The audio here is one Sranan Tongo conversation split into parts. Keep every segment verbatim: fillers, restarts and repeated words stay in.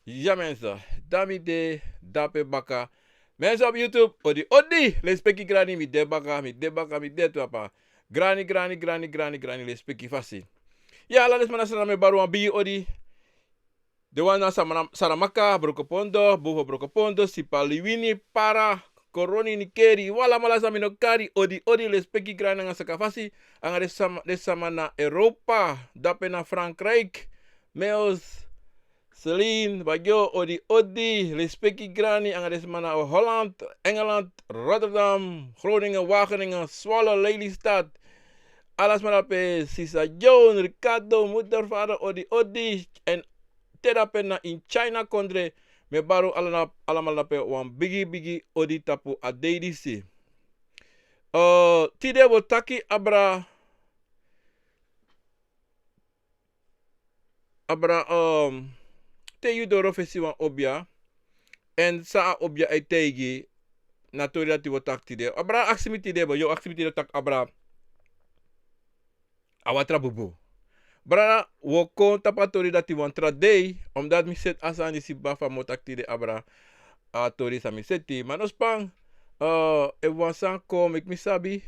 Ya mensen, dan mi de dape baka. Mensen op YouTube, odi odi, lespeki grani, mi de baka, mi de baka, mi de tu apa. Grani, grani, grani, grani, grani, lespeki fasi. Ya, ala den sma na san na mi e bari wan bigi odi. Den wan na Samana-, Saramaka, Brokopondo, Bofo Brokopondo, Sipaliwini, Para, Koroni, Nikeri, wan alamala san mi no kari, odi odi, lespeki grani nanga sakafasi, anga den sama, den sama na Europa, dape na Frankrijk, Meos, Celine, Bagio, odi odi, lespeki grani, anga den sama na Holland, Engeland, Rotterdam, Groningen, Wageningen, Zwolle, Lelystad, ala sma dape, Sisa Joan, Ricardo, Moedervader, odi odi, en te dape na in China kondre, mi e bari un ala na, alamala dape wan bigi bigi odi tapu a dei disi. Eh, tide wi o taki abra, abra, ehm, te yu doro fesi wan obia, en san a obia e taigi, na tori dati wi o taki tide. Abra aksi mi tide, bo, yu aksi mi tide taki abra a watra bubu. Brada, wi o kon tapu a tori dati wan tra dei, omdat mi seti a sani disi baka fa mi o taki tide abra a tori san mi seti. Ma no span, eh, efu wan sani kon meki mi sabi,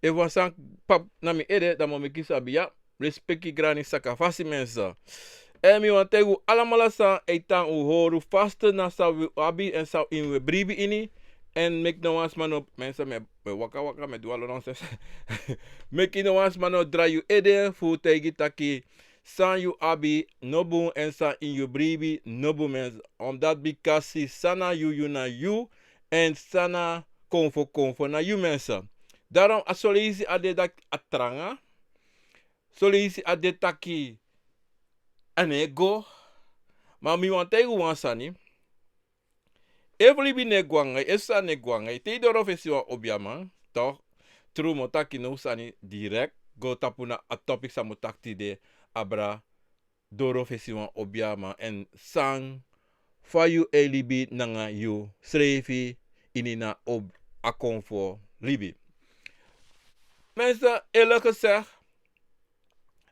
efu wan sani pap na mi ede, dan mi o meki sabi, ya. Lespeki grani sakafasi mensen. En mi wani taigi un alamala san e tan, un hori un faste na san wi abi en san ini wi bribi ini. En meki no wan sma no, mensen, mi e, mi e waka waka, mi e du ala nonsens. Meki no wan sma no drai yu ede fu taigi taki san yu abi no bun en san ini yu bribi no bun, mensen. Omdat bikasi san na yu, yu na yu, en san na konfo, konfo na yu, mensen. Daarom a son leisi a de taki a tranga. Son leisi a de taki a no e go. Ma mi wani taigi un wan sani. Efu libi no e go anga yu, efu sani no e go anga yu, te yu doro fesi wan obiaman, toch, tru mi o taki now sani direct, go tapu na a topic san mi o taki tide, abra, doro fesi wan obiaman, en san fa yu e libi nanga yu srefi ini na ob-, a konfo libi. Mensen, eerlijk gezegd,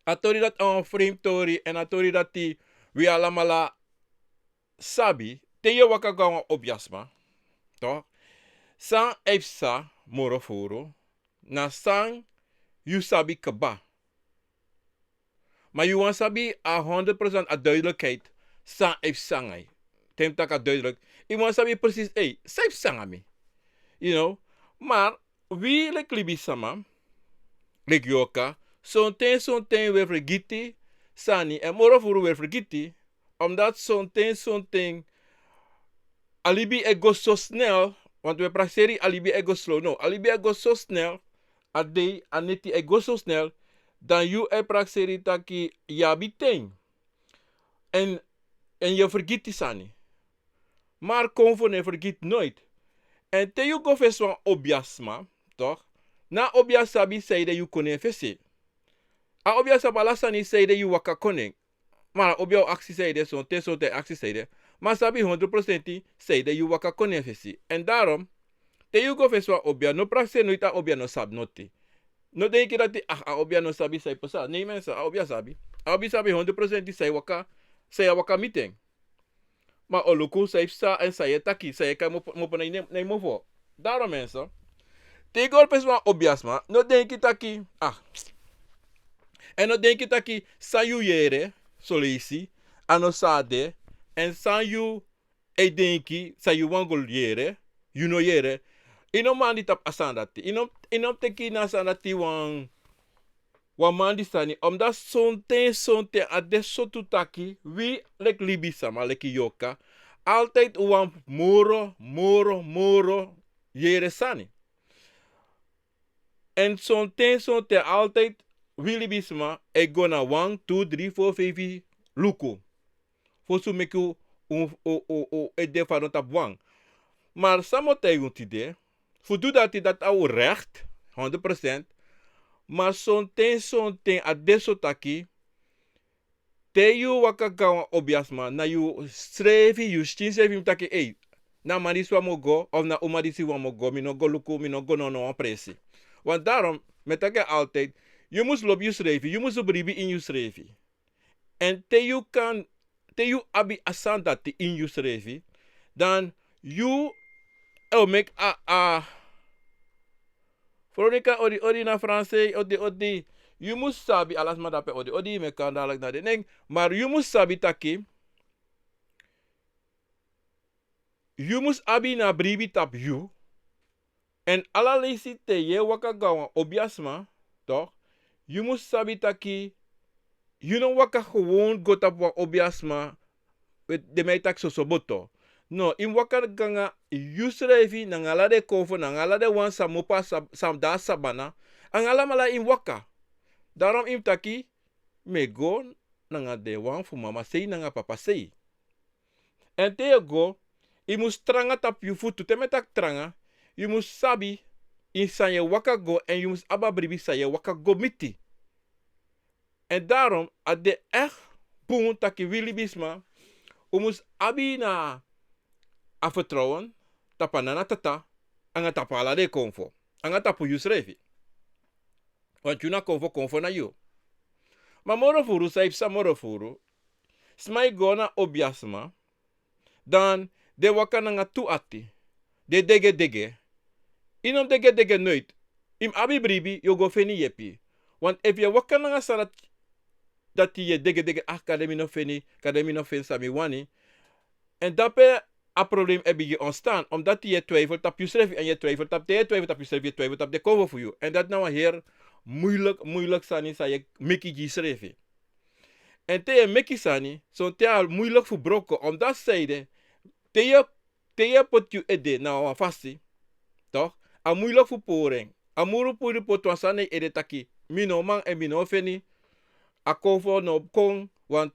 a tori dati a wan vreemd tori, en a tori dati wi alamala sabi, te yu e waka go na wan obiasma, toch, san a e psa moro furu, na san yu sabi kaba. Ma yu wani sabi a honderd procent a duidelijkheid san a e psa nanga yu. Te mi taki a duidelijk, yu wani sabi precies, ei, san a e psa nanga mi. You know? Maar wi leki libisma, leki yorka, sonten, sonten wi e fergiti sani, en moro furu wi e fergiti, omdat sonten, sonten a libi e go so snel, want wi e prakseri a libi e go slow. No, a libi e go so snel, a dei, a neti e go so snel, dan yu e prakseri taki yu abi ten. En, en yu e fergiti sani. Maar konfo no e fergiti nooit. En te yu go fesi wan obiasma, toch, na obia sabi sanede yu kon na en fesi. A obia sabi ala sani sanede yu waka kon na en. Ma a obia o aksi sanede, sonten, sonten a e aksi sanede. Ma a sabi honderd procent sanede yu waka kon na en fesi. En daarom, te yu go fesi wan obia, no prakseri noiti a obia no sabi noti. No denki dati, ah, a obia no sabi san e pasa. Nee mensen, a obia sabi. A obia sabi honderd procent san e waka, san e waka miti en. Ma a o luku san e psa en san yu e taki, san yu e kai mopo, mopo na yu nen, na yu mofo. Daarom mensen, te yu go fesi wan obiasma, no denki taki, ah. En no denki taki san yu yere, son leisi, a no so a de, en san yu e denki, san yu wani go yere, yu no yere. Yu no man di tapu a sani dati. Yu no, yu no teki na a sani dati wan, wan man di sani. Omdat sonten, sonten a de so tu taki, wi leki libisma, leki yorka, altijd un wani moro, moro, moro yere sani. En sonten, sonten altijd wi libisma e go na wan, tu, dri, fo, feifi luku. Fosi un meki un, un, un, un, un ede fadon tapu wan. Maar san mi o taigi un tide, fu du dati, dati a un recht, honderd procent. Maar sonten, sonten a de so taki, te yu waka go na wan obiasma, na yu srefi, yu skin srefi mus taki, ei, na a man disi wan mi o go, of na a uma disi wan mi o go, mi no go luku, mi no go no, no wan presi. Want daarom, mi e taki altijd, yu mus lobi yu srefi, yu mus bribi ini yu srefi. En te yu kan te yu abi a sani dati ini yusrefi, dan yu e o meki a, a Veronica, odi odi na Fransei, odi odi. Yu mus sabi, ala sma dape, odi odi, mi e kon dadilik na den nen. Ma yu mus sabi taki yu mus abi na bribi tapu yu. Èn ala leisi te yu e waka go na wan obiasma, toch, yu mus sabi taki yu no waka gewoon go tapu wan obiasma, we, den mi e taki soso boto. No, yu mus waka go nanga yusrefi, nanga ala den konfo, nanga ala den wan san mu opo a sab-, san de na sabana. Anga alamala yu mus waka. Daarom yu mus taki, mi e go nanga den wan fu mama sei nanga papa sei. Èn te yu e go, yu mus tranga tapu yu futu. Te mi e taki tranga, yu mus sabi ini san yu e waka go, èn yu mus abi a bribi san yu e waka go miti. Èn daarom a de echt bun taki wi libisma, un mus abi na a vertrouwen tapu a nana tata, anga tapu ala den konfo, anga tapu yusrefi. Want yu na konfo, konfo na yu. Ma moro furu, san yu psa moro furu, sma e go na obiasma, dan den waka nanga tu ati, den degedege. Yu no mus degedege noiti. Yu mus abi bribi, yu o go feni yepi. Want efu yu e waka nanga san dati, dati yu e degedege, ah, kande mi no feni, kande mi no feni san mi wani. Èn dape a problem e bigin ontstaan, omdat yu e twijfel tapu yusrefi, èn yu e twijfel tapu, te yu e twijfel tapu yusrefi, yu e twijfel tapu den konfo fu yu. Èn dati na wan heri moeilijk, moeilijk sani san yu e meki gi yusrefi. Èn te yu e meki sani, sonten a moeilijk fu broko, omdat sanede, te yu e, te yu e poti yu ede na wan fasi, toch, a moeilijk fu pori en. A muru puru poti wan sani na yu ede taki, mi no man èn mi no feni, a konfo no kon, want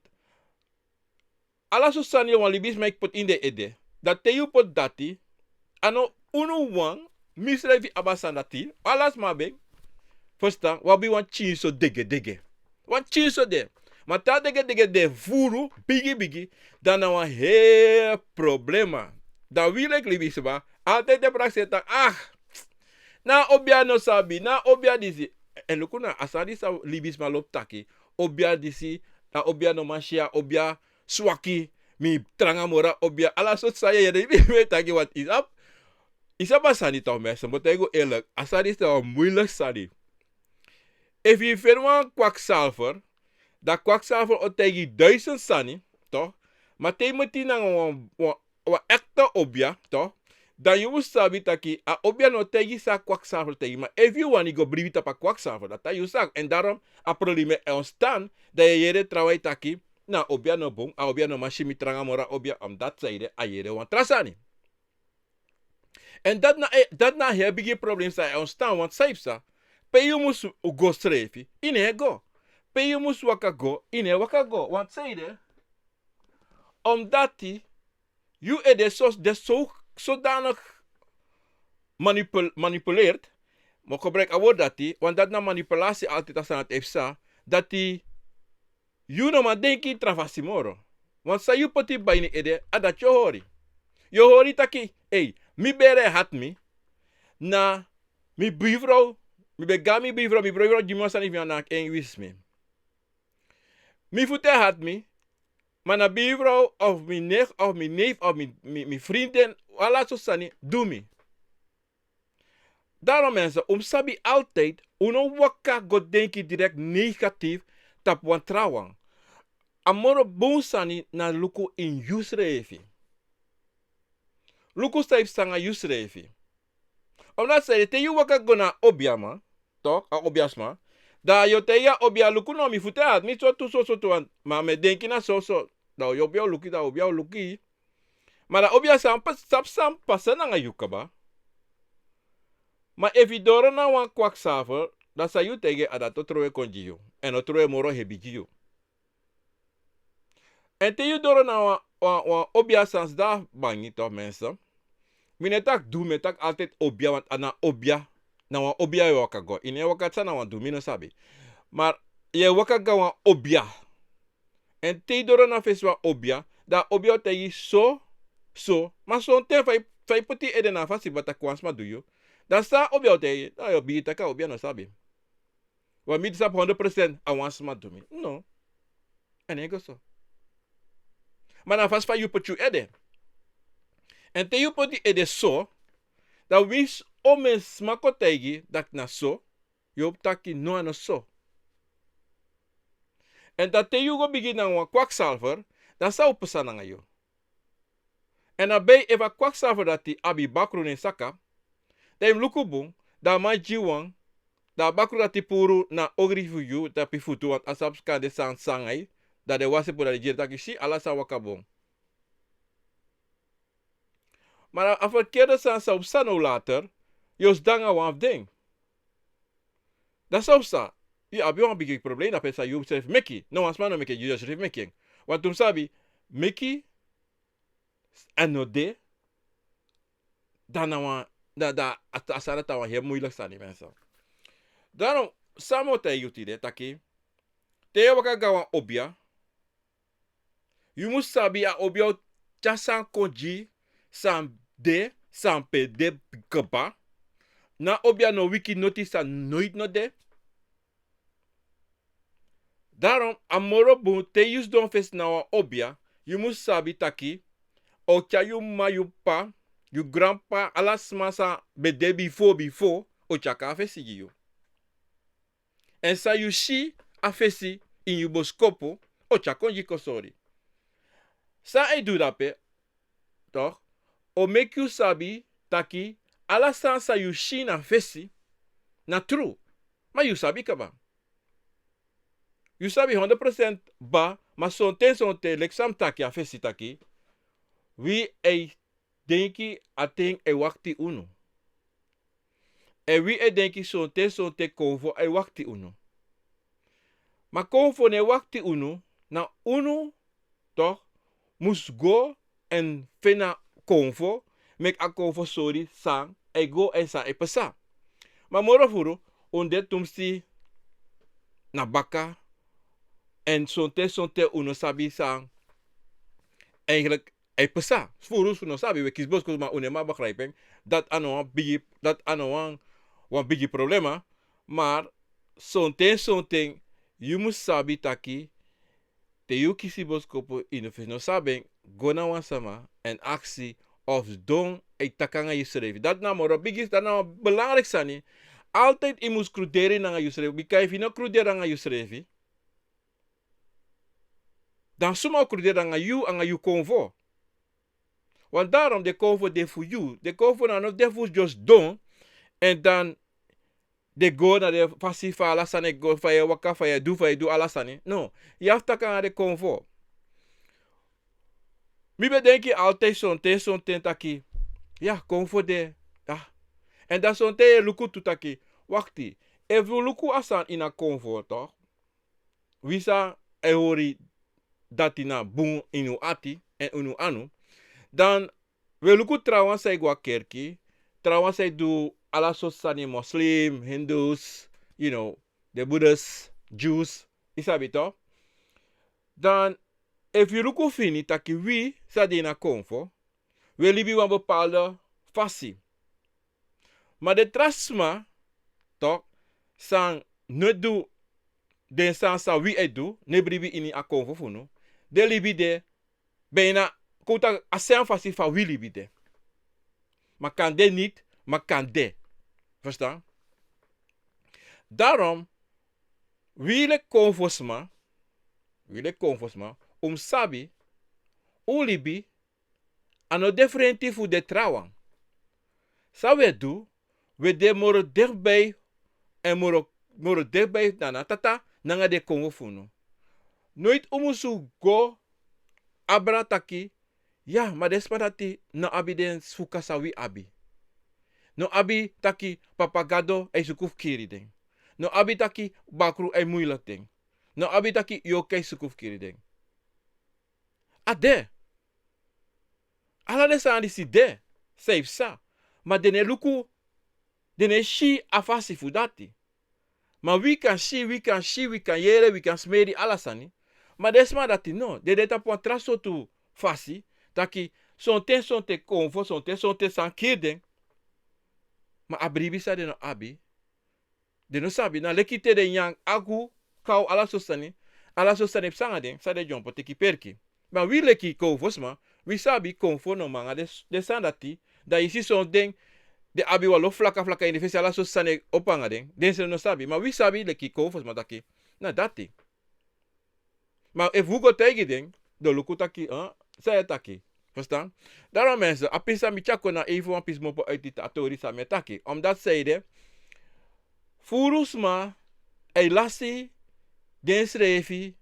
ala sortu sani wan libisma e poti ini den ede. Dan te yu poti dati, a no unu wan, misrefi abi a sani dati, ala sma abi en. Verstaan, wi abi wan tyinso degedege. Wan tyinso de. Ma te a degedege de furu, bigi bigi, dan na wan heri problema. Dan wi leki libisma, altijd e prakseri taki, ah, na obia no sabi, na obia disi. Èn luku na a sani san libisma lobi taki. Obia disi, na obia no man si, a obia swaki, mi tranga moro a obia. Ala sortu sani yu e yere, yu e taki want yu sabi. Yu sabi a sani toch, mensen, mi o taigi unu eerlijk. A sani disi na wan moeilijk sani. Efu yu feni wan kwakzalver, dan kwakzalver o taigi yu duizend sani, toch? Ma te yu miti nanga wan, wan, wan echte obia, toch? Dan yu mus sabi taki a obia no taigi yu san a kwakzalver taigi, ma efu yu wani go bribi tapu a kwakzalver, dati na yu saki. Èn daarom a problema e ontstaan, dan yu e yere trawan e taki, na obia no bun, a obia no man si mi tranga moro a obia, omdat sanede a yere wan tra sani. Èn dati na, eh, dati na a heri bigi problem san e ontstaan, want san yu psa, pe yu mus go srefi, yu no e go. Pe yu mus waka go, yu no e waka go, want sanede, omdat yu ede so, de so, zodanig manipul-, manipuleert, mi o gebruik a word dati, want dati na manipulatie altijd a sani dati e psa, dati yu no man denki tra fasi moro. Want san yu poti bai ini ede, a dati yu o hori. Yu o hori taki, ei, mi bere e hati mi, na mi buurvrouw, mi ben go na mi buurvrouw, mi buurvrouw gi mi wan sani fu mi, a no wani wisi mi. Mi futu e hati mi, ma na buurvrouw of mi nicht of mi neef of mi, mi, mi vriendin, ala sortu sani, du mi. Daarom mensen, un mus sabi altijd, un no waka go denki direct negatief tapu wan trawan. A moro bun sani na luku ini yusrefi. Luku san yu psa nanga yusrefi. Omdat sanede te yu waka go na obiaman, toch, a obiasma, dan yu o taigi a obia luku no, mi futu e hati mi so tu so so tu, ma mi e denki na so so. Dan obia o luku yu, dan obia o luku yu. Ma dan obia san pa-, sabi san pasa nanga yu kaba. Ma efu yu doro na wan kwakzalver, dan san yu taigi en, a dati o trowe kon gi yu. Èn o trowe moro hebi gi yu. Èn te yu doro na wan, wan, wan obia san sidon bangi toch mensen. Mi no e taki du, mi e taki altijd obia, want a na obia. Na wan obia yu e waka go. Yu no e waka san na wan du, mi no sabi. Ma yu e waka go na wan obia. Èn te yu doro na fesi wan obia, dan a obia o taigi yu so, so. Ma sonten fa yu, fa yu poti yu ede na a fasi kaba taki wan sma du yu. Dan san a obia o taigi yu, dan yu o bigin taki a obia no sabi. Wan mi di sabi honderd procent a wan sma du mi. No. A no e go so. Ma na fasi fa yu poti yu ede. Èn te yu poti ede so, dan winsi omeni sma kon taigi dati na so, yu o taki no, a no so. Èn dan te yu go bigin nanga wan kwaksalver, dan san o pasa nanga yu? Èn a bei efu a kwaksalver dati abi bakru na en saka, dan yu mus luku bun, dan a man gi yu wan, dan a bakru dati puru na ogri fu yu tapu yu futu, want a sabi kande san san nanga yu, dan den wasi puru, dan den gi en taki si, ala san waka bun. Ma na a ferkerde sani san o psa now later, yu o sidon nanga wan fu den. Dan san o psa, yu abi wan bigi problem, na pe san yu srefi meki. No wan sma no meki en, yu srefi meki en. Want un sabi, meki èn no de, dan na wan, dan, dan a, a sani dati na wan heri muiliki sani, mensen. Daarom, san mi o taigi yu tide taki, te yu e waka go na wan obia, yu mus sabi a obia o tyari san kon gi, san de, san pe de kaba. Na obia no wiki noti san noiti no de. Daarom, a moro bun te yu sidon fesi na wan obia, yu mus sabi taki, a o tyari yu m'ma, yu p'pa, yu granp'pa, ala sma san ben de bifo bifo, o tyari kon na fesi gi yu. Èn san yu si a fesi ini yu boskopu, o tyari kon gi yu kon sori. San a e du dape, toch, o meki yu sabi taki ala sani san yu si na fesi na tru. Ma yu sabi kaba. Yu sabi hondro prosent kaba, ma sonten sonten, leki san mi taki a fesi taki, wi e denki a ten e wakti unu. Èn wi e denki sonten sonten konfo e wakti unu. Ma konfo no e wakti unu, na unu, toch, mus go èn feni a konfo, meki a konfo sori san e go èn san e pasa. Ma moro furu, un de tumsi na baka, èn sonten sonten un no sabi san eigenlijk e pasa. Furu un no sabi, wi e kisi boskopu, ma un no e man begrijpen. Dati a no wan bigi, dati a no wan, wan bigi problema. Maar sonten sonten yu mus sabi taki, te yu kisi boskopu, yu no fesi no sabi en, go na wan sama èn aksi of sidon e taki nanga yusrefi. Dati na moro bigi, dati na wan belangrijk sani. Altijd yu mus kruderi nanga yusrefi. Bika efu yu no kruderi nanga yusrefi, dan suma o kruderi nanga yu, anga yu konfo? Want daarom den konfo de fu yu. Den konfo no de fu yu just sidon, èn dan den go na den fasi fa ala sani e go, fa yu e waka, fa yu e du, fa yu e du ala sani. No, yu abi fu taki nanga den konfo. Mi ben denki altijd sonten sonten taki, ya, konfo de, ya. Èn dan sonten yu e luku tu taki, wakti, efu yu luku a sani ini a konfo, toch, wi san e hori dati na bun ini un ati èn ini un anu. Dan wi e luku trawan san e go na kerki, trawan san e du ala sortu sani, Muslim, Hindus, you know, den Buddhist, Jews, yu sabi toch. Dan efu yu luku fini taki wi san de ini a konfo, wi e libi wan bepaalde fasi. Ma den tra sma, toch, san no e du den sani san wi e du, no e bribi ini a konfo fu unu, den libi de, bijna, kon taki, a srefi fasi fa wi libi de. Ma kande niti, ma kande. Verstaan? Daarom, wi leki konfo sma, wi leki konfo sma, un mus sabi, un libi a no diferenti fu den trawan. San wi e du, wi e de moro dichtbij, èn moro, moro dichtbij na a Tata, nanga den konfo fu unu. Noiti un musu go abra taki, ya, ma den sma dati no abi den suka san wi abi. No abi taki Papa Gado e suku fu kiri den. No abi taki bakru e muiliki den. No abi taki yorka e suku fu kiri den. A de. Ala den sani disi de, san e psa. Ma den no e luku, den no e si a fasi fu dati. Ma wi kan si, wi kan si, wi kan yere, wi kan smeri ala sani. Ma den sma dati no, den de tapu wan tra sortu fasi, taki sonten sonten konfo, sonten sonten sani kiri den. Ma a bribi san den no abi, den no sabi. Na leki te den nyan, agu, kaw, ala sortu sani, ala sortu sani e psa nanga den, san den dyompo teki perki. Ma wi leki konfo sma, wi sabi konfo no man nanga den sani dati. Dan yu si son den, den abi wan lo flaka flaka ini den fesi, ala so sani e opo nanga den, den srefi no sabi. Ma wi sabi leki konfo sma taki na dati. Ma efu un go taigi den, den o luku taki san yu e taki. Verstaan? Daarom mensen, a pisi san mi tyari kon na even wan pisi mopo uit a tori san mi e taki. Omdat zij de furu sma e lasi densrefi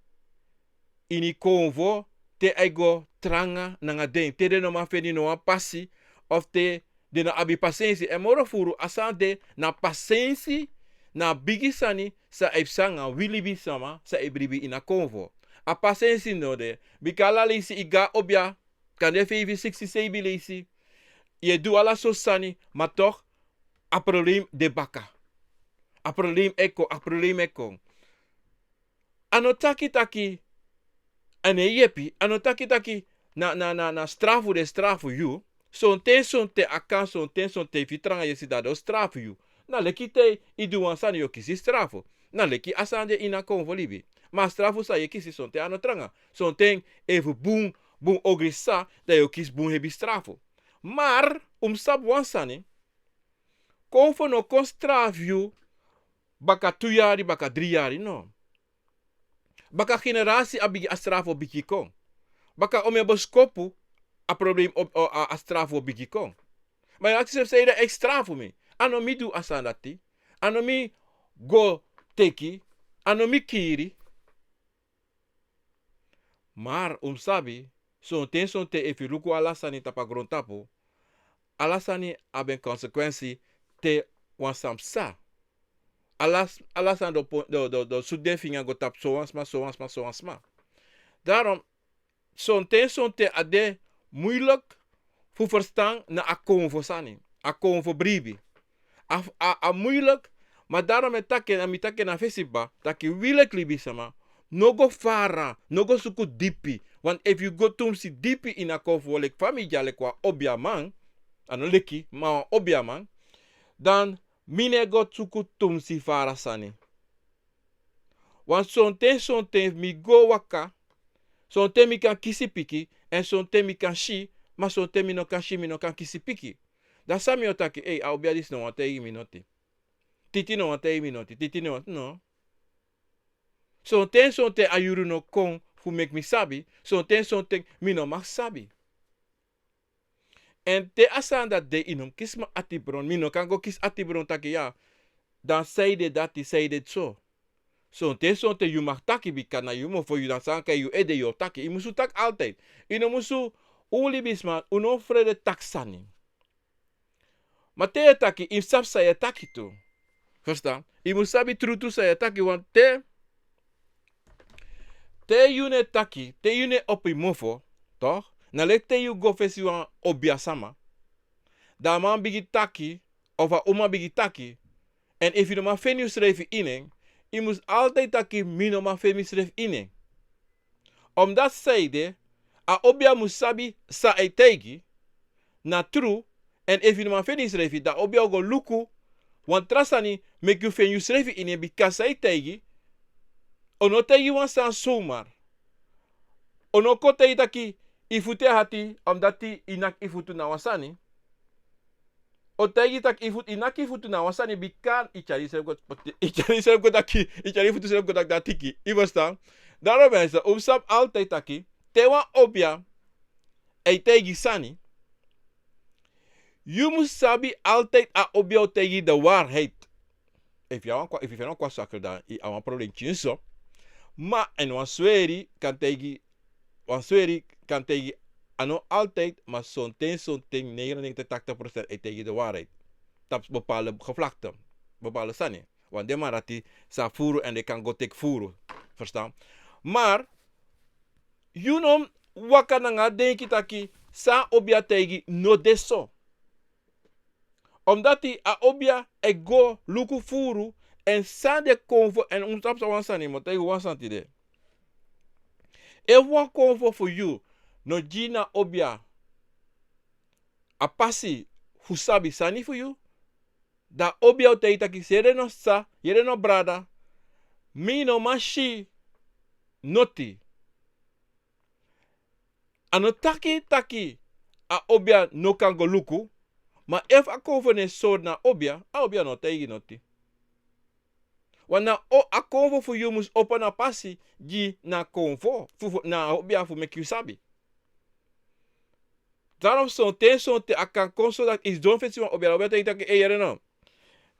ini konfo, te a e go tranga nanga den, te den no man feni no wan pasi, of te den no abi pasensi. Èn moro furu a sani de na pasensi, na a bigi sani san e psa nanga wi libisma san e bribi ini a konfo. A pasensi no de. Bika ala leisi yu go na obia, kande feifi, siksi, seibi leisi, yu e du ala sortu sani, ma toch a problem de baka. A problem e kon, a problem e kon. A no taki taki a no e yepi, a no taki taki na, na, na, na strafu den e strafu yu. Sonten sonten a kan, sonten sonten efu yu tranga yu e si dati den o strafu yu. Na leki te yu du wan sani yu o kisi strafu. Na leki a sani de ini a konfo libi. Ma a strafu san yu e kisi sonten a no tranga. Sonten efu bun, bun ogri sisa, dan yu o kisi bun hebi strafu. Maar un mus sabi wan sani. Konfo no kon strafu yu baka tu yari, baka dri yari, no. Baka generasi a bigi, a strafu o bigi kon. Baka omeni boskopu a problem o, o, a, a strafu o bigi kon. Ma yu aksi yu srefi, sanede a e strafu mi? A no mi du a sani dati. A no mi go teki. A no mi kiri. Maar un mus sabi, sonten sonten efu yu luku ala sani tapu a grontapu, ala sani abi en konsekwensi te wan sani psa. Ala, ala sani den o pon-, den o, den o, den o sutu den finga go tapu sowan sma, sowan sma, sowan sma. Daarom, sonten sonten a de moeilijk fu verstan na a konfo sani, a konfo bribi. A, a, a moeilijk, ma daarom e taki en, a mi taki en na fesi kaba, taki wi leki libisma, no go fara, no go suku dipi. Want efu yu go tumsi dipi ini a konfo, leki fa mi dya leki wan obiaman, a no leki, ma wan obiaman, dan mi no e go suku tumsi fara sani. Want sonten sonten mi go waka, sonten mi kan kisi piki, èn sonten mi kan si, ma sonten mi no kan si, mi no kan kisi piki. Dan san mi o taki, ei, a obia disi no wani taigi mi noti. Titi no wani taigi mi noti, titi no wani, no. Sonten sonten a yuru no kon fu meki mi sabi, sonten sonten mi no mag sabi. Èn te a sani dati de, yu no mus kisi mi atibron, mi no kan go kisi atibron taki ya, dan sanede dati, sanede so. Sonten sonten yu mag taki, bika na yu mofo, yu, dan san kai yu ede yu o taki. Yu musu taki altijd. Yu no musu, un libisma, un no frede taki sani. Ma te yu e taki, yu mus sabi san yu e taki tu. Verstaan? Yu mus sabi trutu san yu e taki, want te, te yu no e taki, te yu no e opo yu mofo, toch? Na leki te yu go fesi wan obiasama, dan a man bigin taki, of a uma bigin taki, èn efu yu no man feni yusrefi ini en, yu mus altijd taki, mi no man feni misrefi ini en. Omdat sanede, a obia mus sabi san a e taigi na tru, èn efu yu no man feni yusrefi, dan a obia o go luku wan tra sani meki yu feni yusrefi ini en, bika san a e taigi, a no taigi wan sani somar. A no kon taigi taki yu futu e hati, omdat yu naki yu futu na wan sani. A o taigi taki yu futu, yu naki yu futu na wan sani, bika yu tyari yusrefi go, yu tyari yusrefi go taki, yu tyari yu futu srefi go taki dati tiki. Yu verstaan? Daarom mensen, un mus sabi altijd taki, te wan obia e taigi sani, yu mus sabi altijd a obia o taigi de waarheid. Efu yu a wan kwa-, efu yu feni wan kwaswakri, dan yu abi wan problem tyinso. Ma èn wan sweri kan taigi, wan sweri kan taigi, a no altijd, ma sonten, sonten, negenennegentig, tachtig procent e taigi de waarheid. Tapu bepaalde gevlakte, bepaalde sani. Want den man dati sa furu èn den kan go teki furu. Verstaan? Maar yu no mus waka nanga denki taki san a obia taigi no de so. Omdat a obia e go luku furu, èn san den konfo, èn un mus sabi wan sani, mi o taigi un wan sani tide. Efu wan konfo fu yu no gi a obia a pasi fu sabi sani fu yu, dan a obia o taigi taki, sede no sisa, yere no brada, mi no man si noti. A no taki taki a obia no kan go luku, ma efu a konfo no e sori na a obia, a obia no o taigi noti. Wan na o, a konfo fu yu mus opo na pasi gi na konfo fu, fu, na a obia fu meki yu sabi. Daarom sonten, sonten a kan kon so dati i sidon fesi wan obia, obia taigi taki: "Ei, yere no.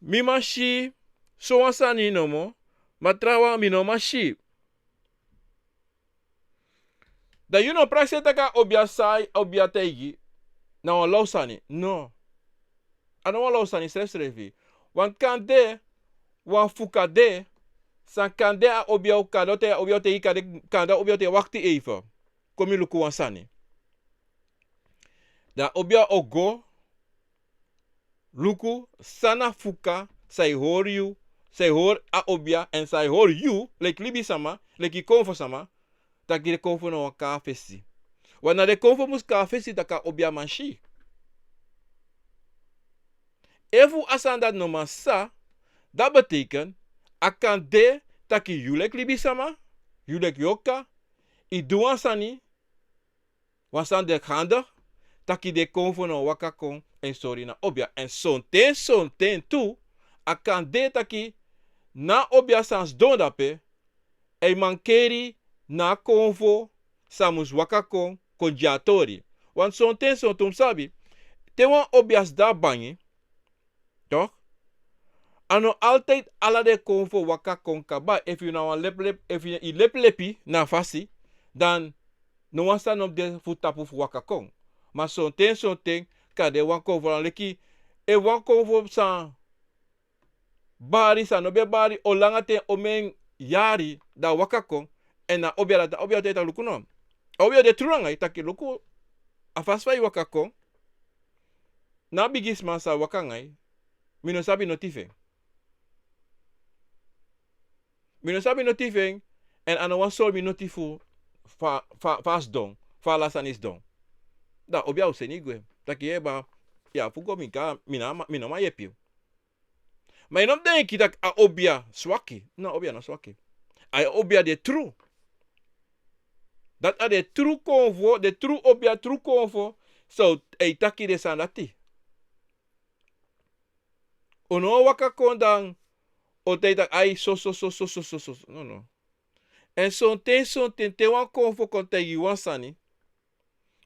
Mi man si sowan sani nomo, ma trawan mi no man si." Dan yu no prakseri taki a obia san a obia taigi na wan law sani. No. A no wan law sani srefsrefi. Wan kande, wan fuka de, san kande a obia o, kande a obia o taigi, kande, kande a obia o taigi: "Wakti even. Kon mi luku wan sani." Dan a obia o go luku san na fuka san e hori yu, san e hori a obia, èn san e hori yu leki libisama, leki konfo sama, taki den konfo no waka a fesi. Wan na den konfo mus kon a fesi taki a obia man si. Efu a sani dati no man sa, dati betekent a kan de taki yu leki libisama, yu leki yorka, i du wan sani, wan sani de gandigi, taki den konfo no waka kon èn sori na obia. Èn sonten, sonten tu, a kan de taki na obia san sidon dape, a e mankeri na konfo san mus waka kon, kon gi a tori. Wan sonten, sonten un sabi, te wan obia sidon a bangi, toch? A no altijd ala den konfo waka kon kaba. Efu yu na wan leplep, efu yu leplilepi na fasi, dan no wan sani no de fu tapu fu waka kon. Ma sonten, sonten kan de wan konfo, dan leki efu wan konfo san bari, san no ben bari o langa ten, o men yari, dan waka kon, èn na obia dati, obia o taigi taki luku no. A obia de tru nanga yu taki luku, a fasi fa yu waka kon, na bigisma sa waka nanga yu, mi no sabi noti fu en. Mi no sabi noti fu en, èn a no wani sori mi noti fu fa, fa, fa a sidon, fa ala sani sidon. Dan obia o seni yu gwe. Taki: "Yee baa, yu abi fu go, mi kan, mi no man, mi no man yepi yu." Ma yu no mus denki taki a obia swaki. No, a obia no swaki. A obia de tru. Dati a de tru konfo, de tru obia, tru konfo. So, a e taki den sani dati. Un no o waka kon dan o taigi taki ai, so, so, so, so, so. No, no. Èn sonten, sonten te wan konfo kon taigi wan sani,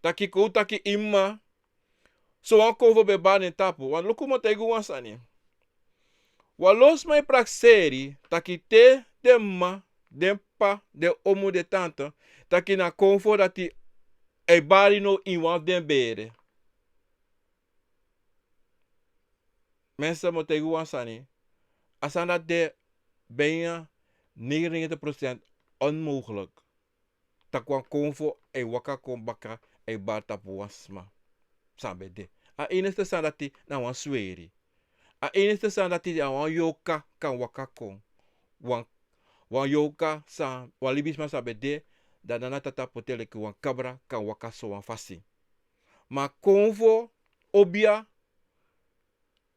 taki kon un taki i mma, sowan konfo ben bari na en tapu. Wan luku, mi o taigi un wan sani. Wan lo sma e prakseri taki te den mma, den p'pa, den omu, den tanta, taki na konfo dati a e bari now ini wan fu den bere. Mensen, mi o taigi un wan sani. A sani dati de bijna negenennegentig procent onmogelijk. Taki wan konfo e waka kon baka, e bari tapu wan sma san ben de. A enigste sani dati na wan sweri. A enigste sani dati na wan yorka kan waka kon. Wan, wan yorka san, wan libisma san ben de, dan na tata poti en leki wan kabra kan waka sowan fasi. Ma konfo, obia,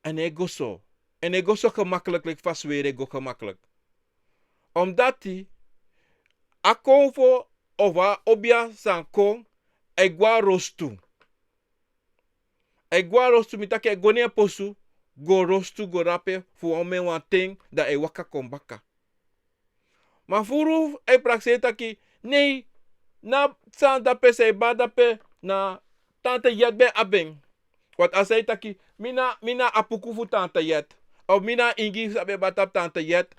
a no e go so. A no e go so gemakkelijk leki fa sweri e go gemakkelijk. Omdati a konfo of a obia san kon, a e go na rostu. A e go na rostu, mi taki a e go na en posu, go rostu, go drape fu wan omen wan ten, dan a e waka kon baka. Ma furu a e prakseri taki, nee, na sani dape san e bari dape na tanta Yet ben abi en. Want a sa e taki, mi na, mi na a puku fu tanta Yet. Of mi na a ingi san ben bari tapu tanta Yet.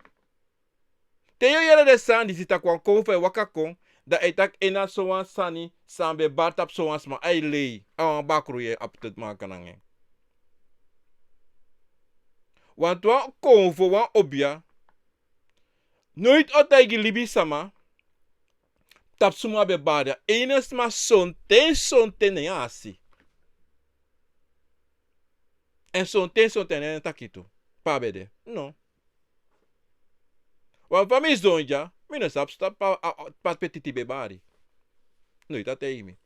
Te yu o yere den sani disi, taki wan konfo e waka kon, dan a e taki en na sowan sani san ben bari tapu sowan sma, a e lei, a wan bakru yu e abi te maka nanga en. Want wan konfo, wan obia, noiti o taigi libisma tapu suma a ben bari. A enigste sma sonten, sonten na en a si. Èn sonten, sonten na en taki tu pe a ben de. No. Wan fa mi sidon dya, mi no sabi san tapu a, a, a, pe a titi ben bari. Noiti a taigi mi.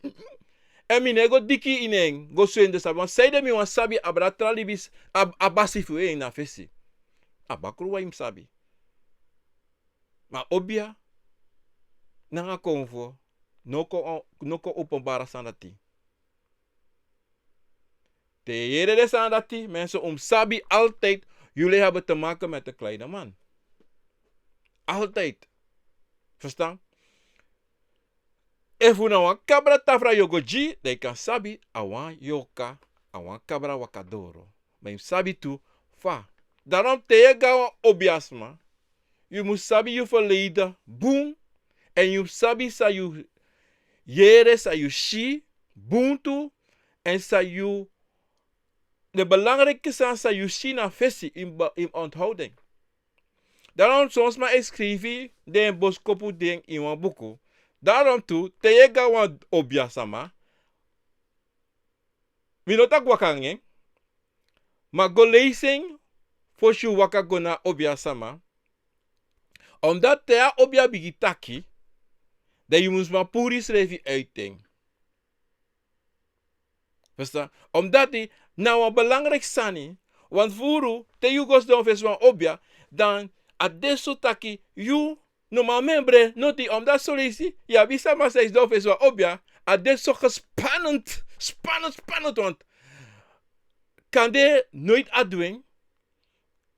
Èn mi no e go diki ini en, go swende sabi. Want sanede mi wani sabi abra tra libis, a, a basi fu en na fesi. A bakru wan yu mus sabi. Ma obia nanga konfo, no kon, no kon openbara sani dati. Te yu yere den sani dati, mensen, un mus sabi altijd, jullie hebben te maken met een kleine man. Altijd. Verstaan? Efu na wan kabra tafra yu o go gi, dan yu kan sabi, a wan yorka, a wan kabra waka doro. Ma yu mus sabi tu fa. Daarom te yu e go na wan obiasma, yu mus sabi yu verleden bun, èn yu mus sabi san yu yere, san yu si bun tu, èn san yu, den belangrijke sani san yu si na fesi, yu mus be-, yu mus onthoud den. Daarom son sma e skrifi den boskopu den ini wan buku. Daarom tu, te yu e go na wan obiasma, mi no taki waka anga en, ma go leisi en fosi yu waka go na a obiasma. Omdat te a obia bigin taki, dan yu mus man puru yusrefi uit en. Verstaan? Omdat na wan belangrijk sani, want furu, te yu go sidon fesi wan obia, dan a de so taki yu no man membre noti, omdat son leisi yu abi sama san e sidon fesi wan obia, a de so gespannend, spannend, spannend, want kande nooit a du en,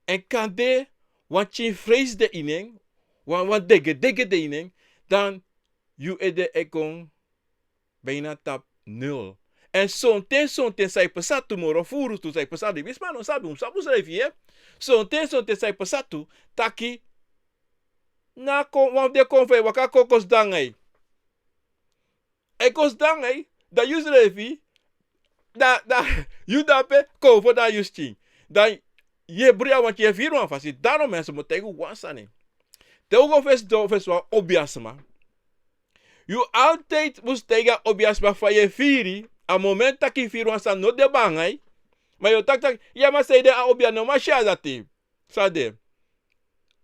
èn kande wan pikin vrees de ini en, wan, wan degedege de ini en, dan yu ede e kon bijna tapu nul. Èn sonten, sonten san e pasa tu, moro furu tu san e pasa, libisma no sabi, un sabi unsrefi, eh. Sonten, sonten san e pasa tu, taki na kon, wan fu den konfo e waka kon, kon sidon anga yu. A e kon sidon anga yu, dan yusrefi, dan, dan, yu dape, konfo dan yu skin. Dan yu e bruya, want yu e firi wan fasi. Daarom mensen, mi o taigi un wan sani. Te un go fesi sidon fesi wan obiasma, yu altijd mus taigi a obiasma fa yu e firi. A moment taki yu firi wan sani no de bun anga yu, ma yu o taki taki, ya, ma san ede, a obia no man si a dati. San de?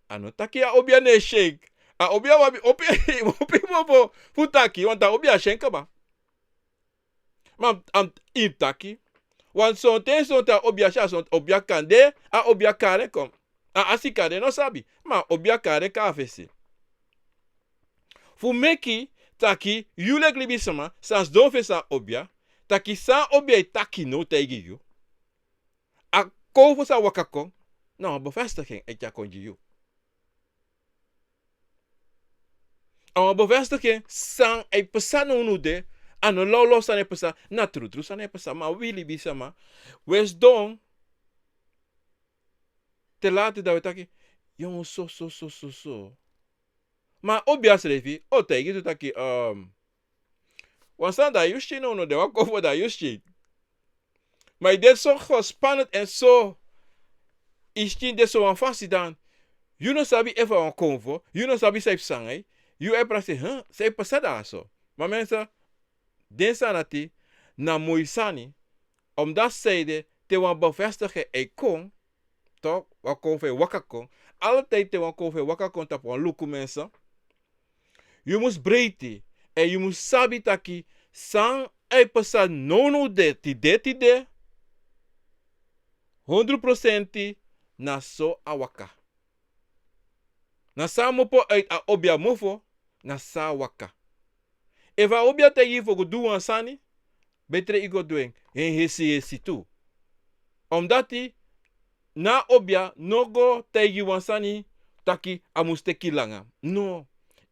A no taki a obia no e si en. A obia abi opo, opo mofo fu taki, want a obia si en kaba. Ma a mus taki. Want sonten, sonten a obia si, a son obia kande, a obia kari en kon. A asi kande no sabi, ma a obia kari en kon a fesi. Fu meki taki yu leki libisma san sidon fesi a obia, taki san a obia e taki now taigi yu, a konfo san waka kon, na wan bevestiging a e tyari kon gi yu. A wan bevestiging san e pasa nownow de, a no lawlaw sani e pasa, na trutru sani e pasa, ma wi libisma, wi e sidon te lati dan wi e taki, yu so, so, so, so, so. Ma a obia srefi o taigi yu tu taki, ehm, wan sani dan yu skin, no, no, den wan konfo dan yu skin. Ma yu de so gespannend èn so, yu skin de so wan fasi dan, yu no sabi efu a wan konfo, yu no sabi san e pasa anga yu, yu e prakseri, huh, san e pasa dyaso. Ma mensen, den sani dati na moi sani, omdat san ede, te wan bevestiging e kon, toch, wan konfo e waka kon. Altijd te wan konfo e waka kon tapu wan luku, mensen, yu mus breiti, èn yu mus sabi taki san e pasa nownow de, tide, tide, hondro prosenti na so a waka. Na san a mopo uit a obia mofo, na so a waka. Efu a obia taigi yu fu go du wan sani, betre yu go du en, en hesi hesi tu. Omdat na a obia no go taigi wan sani taki a mus teki langa. No.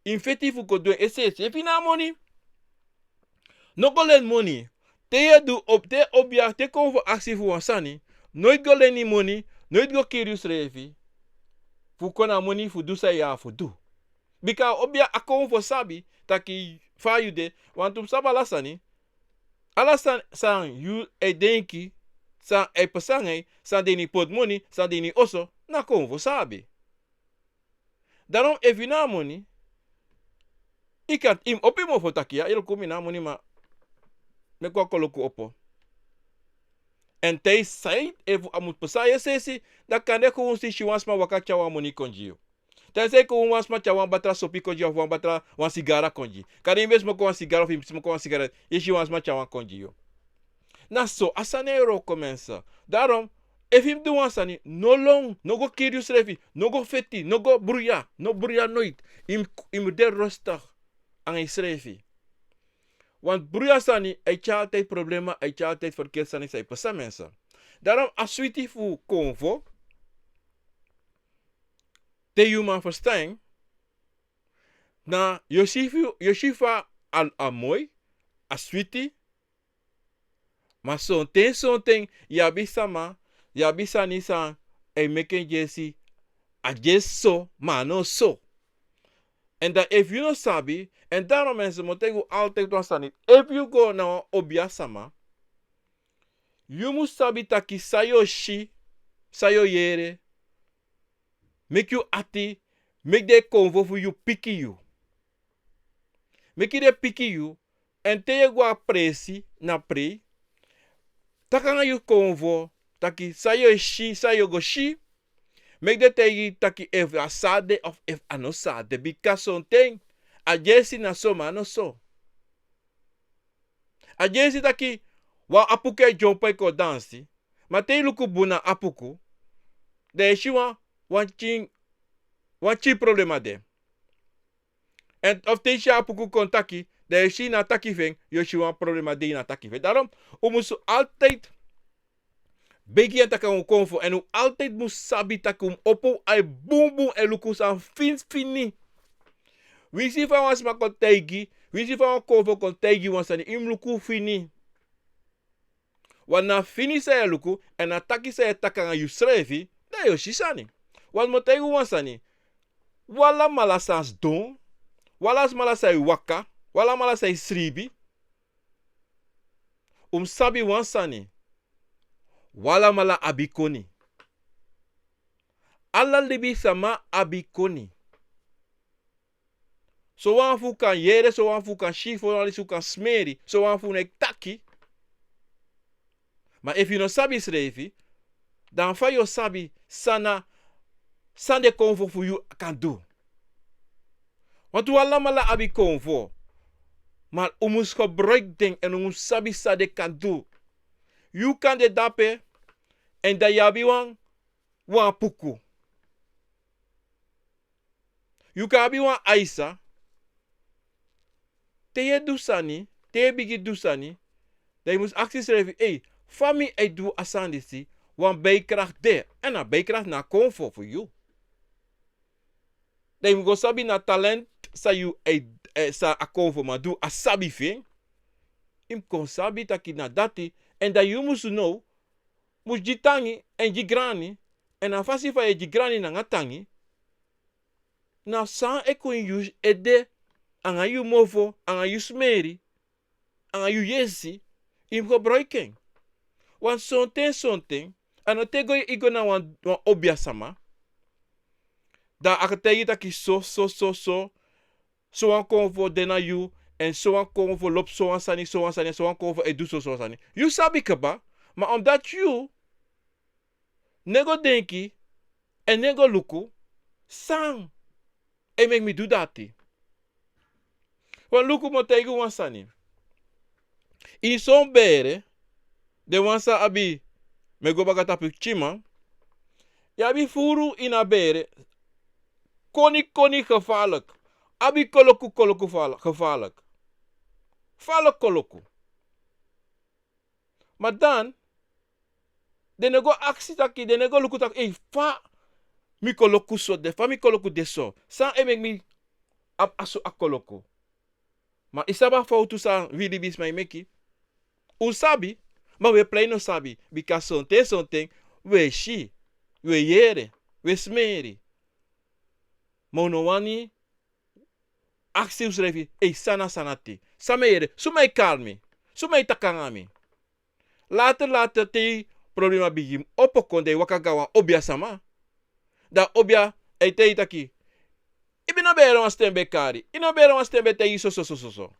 Yu mus feti fu go du en hesi hesi. Efu yu no abi moni, no go leni moni. Te yu e du op-, te obia, te konfo aksi fu wan sani, noiti go leni moni, noiti go kiri yusrefi fu kon na moni fu du san yu abi fu du. Bika obia, a konfo sabi taki fa yu de, want un mus sabi ala sani. Ala san, san yu e denki, san e pasa anga yu, san de ini yu portemonnee, san de ini yu oso, na konfo sabi. Daarom efu yu no abi moni, yu kan, yu mus opo yu mofo taki ya, yu luku, mi no abi moni, ma meki wan koloku opo. Èn te yu sabi efu a mus pasa yu e sesi, dan kande kon un si, si wan sma waka tyari wan moni kon gi yu. Te yu sabi kon wan sma tyari wan batra sopi kon gi yu, of wan batra, wan sigara kon gi yu. Kande yu ben smoko wan sigara, of yu smoko wan sigara, yu si wan sma tyari wan kon gi yu. Na so a sani e wroko, mensen. Daarom, efu yu mus du wan sani, no lon, no go kiri yusrefi, no go feti, no go bruya, no bruya noiti. Yu mus, yu mus de rustig anga yusrefi. Want bruya sani, a e tyari altijd problema, a e tyari altijd verkeerde sani san e pasa mensen. Daarom a switi fu konfo, te yu man verstaan, na yu o si fu, yu o si fa a, a moi, a switi, ma sonten, sonten, yu abi sama, yu abi sani san e meki en yesi, a yesi so, ma a no so. En dan efu yu no sabi, en daarom mensen, mi o taigi un altijd wan sani. Efu yu go na wan obia sama, yu mus sabi taki san yu o si, san yu o yere, meki yu ati, meki den konfo fu yu piki yu. Meki den piki yu, en te yu e go a presi, na prei, taki nanga yu konfo, taki san yu e si, san yu o go si, meki den taigi yu taki efu a sa de of efu a no sa de, bika sonten, a yesi na so ma a no so. A yesi taki, wan apuku e dyompo e kon dansi, ma te yu luku bun na apuku, dan yu e si wan, wan pikin, wan pikin problema de. En of te yu si a apuku kon taki, dan yu e si na a taki fu en, yu o si wan problema de na a taki fu en. Daarom, un mus altijd begi en taki un konfo, en un altijd mus sabi taki un opo un ai bunbun e luku san fini fini. Winsi fa wan sma kon taigi, winsi fa wan konfo kon taigi wan sani, yu mus luku fini. Want na fini san yu e luku, en na taki san yu e taki nanga yusrefi, dan yu o si sani. Want mi o taigi un wan sani. Un alamala san sidon, un alamala san e waka, un alamala san e sribi, un mus sabi wan sani. Un alamala abi koni. Ala libisama abi koni. Sowan fu un kan yere, sowan fu un kan si, sowan fu un kan smeri, sowan fu un e taki. Ma efu yu no sabi srefi, dan fa yu o sabi san na, san den konfo fu yu kan du? Want un alamala abi konfo, ma un mus gebruik den en un mus sabi san den kan du. Yu kan de dape, en dan yu abi wan, wan apuku. Yu kan abi wan aisa. Te yu e du sani, te yu e bigin du sani, dan yu mus aksi yusrefi, ei, fa mi e du a sani disi, wan bijkracht de, en a bijkracht na a konfo fu yu. Dan yu mus go sabi na talent san yu e, eh, san a konfoman du, a sabi fu en. Yu mus kon sabi taki na dati, en dan yu mus now, mus gi tangi, en gi grani, en a fasi fa yu e gi grani nanga tangi, na san e kon ini yu ede, anga yu mofo, anga yu smeri, anga yu yesi, yu mus gebruik en. Want sonten, sonten, a no te go yu go na wan, wan obia sama, dan a kan taigi yu taki so, so, so, so, sowan konfo de na yu, en sowan konfo lobi sowan sani, sowan sani, sowan konfo e du so, sowan sani. Yu sabi kaba, ma omdat yu no e go denki, en no e go luku, san e meki mi du dati. Wan luku, mi o taigi wan sani. Ini son bere, den wan san abi, mi e go baka tapu pikinman, yu abi furu ini a bere, koni, koni gevaarlijk. Abi koloku, koloku gevaarlijk. Gevaarlijk koloku. Ma dan, den no go aksi taki, den no go luku taki, ei, fa mi koloku so de, fa mi koloku de so. San e meki mi abi a so a koloku. Ma yu sabi a fowtu san wi libisma e meki? Un sabi, ma wi e prei no sabi, bika sonten, sonten, wi e si, wi e yere, wi e smeri. Ma un no wani aksi unsrefi, ei, san na, san na dati? San mi e yere? Suma e kari mi? Suma e taki nanga mi? Later, later, te problema bigin opo kon, dan yu waka go na wan obia sama. Dan obia e taigi yu taki, yu ben no ben yere wan sten ben e kari, yu no ben yere wan sten ben e taigi yu so, so, so, so, so.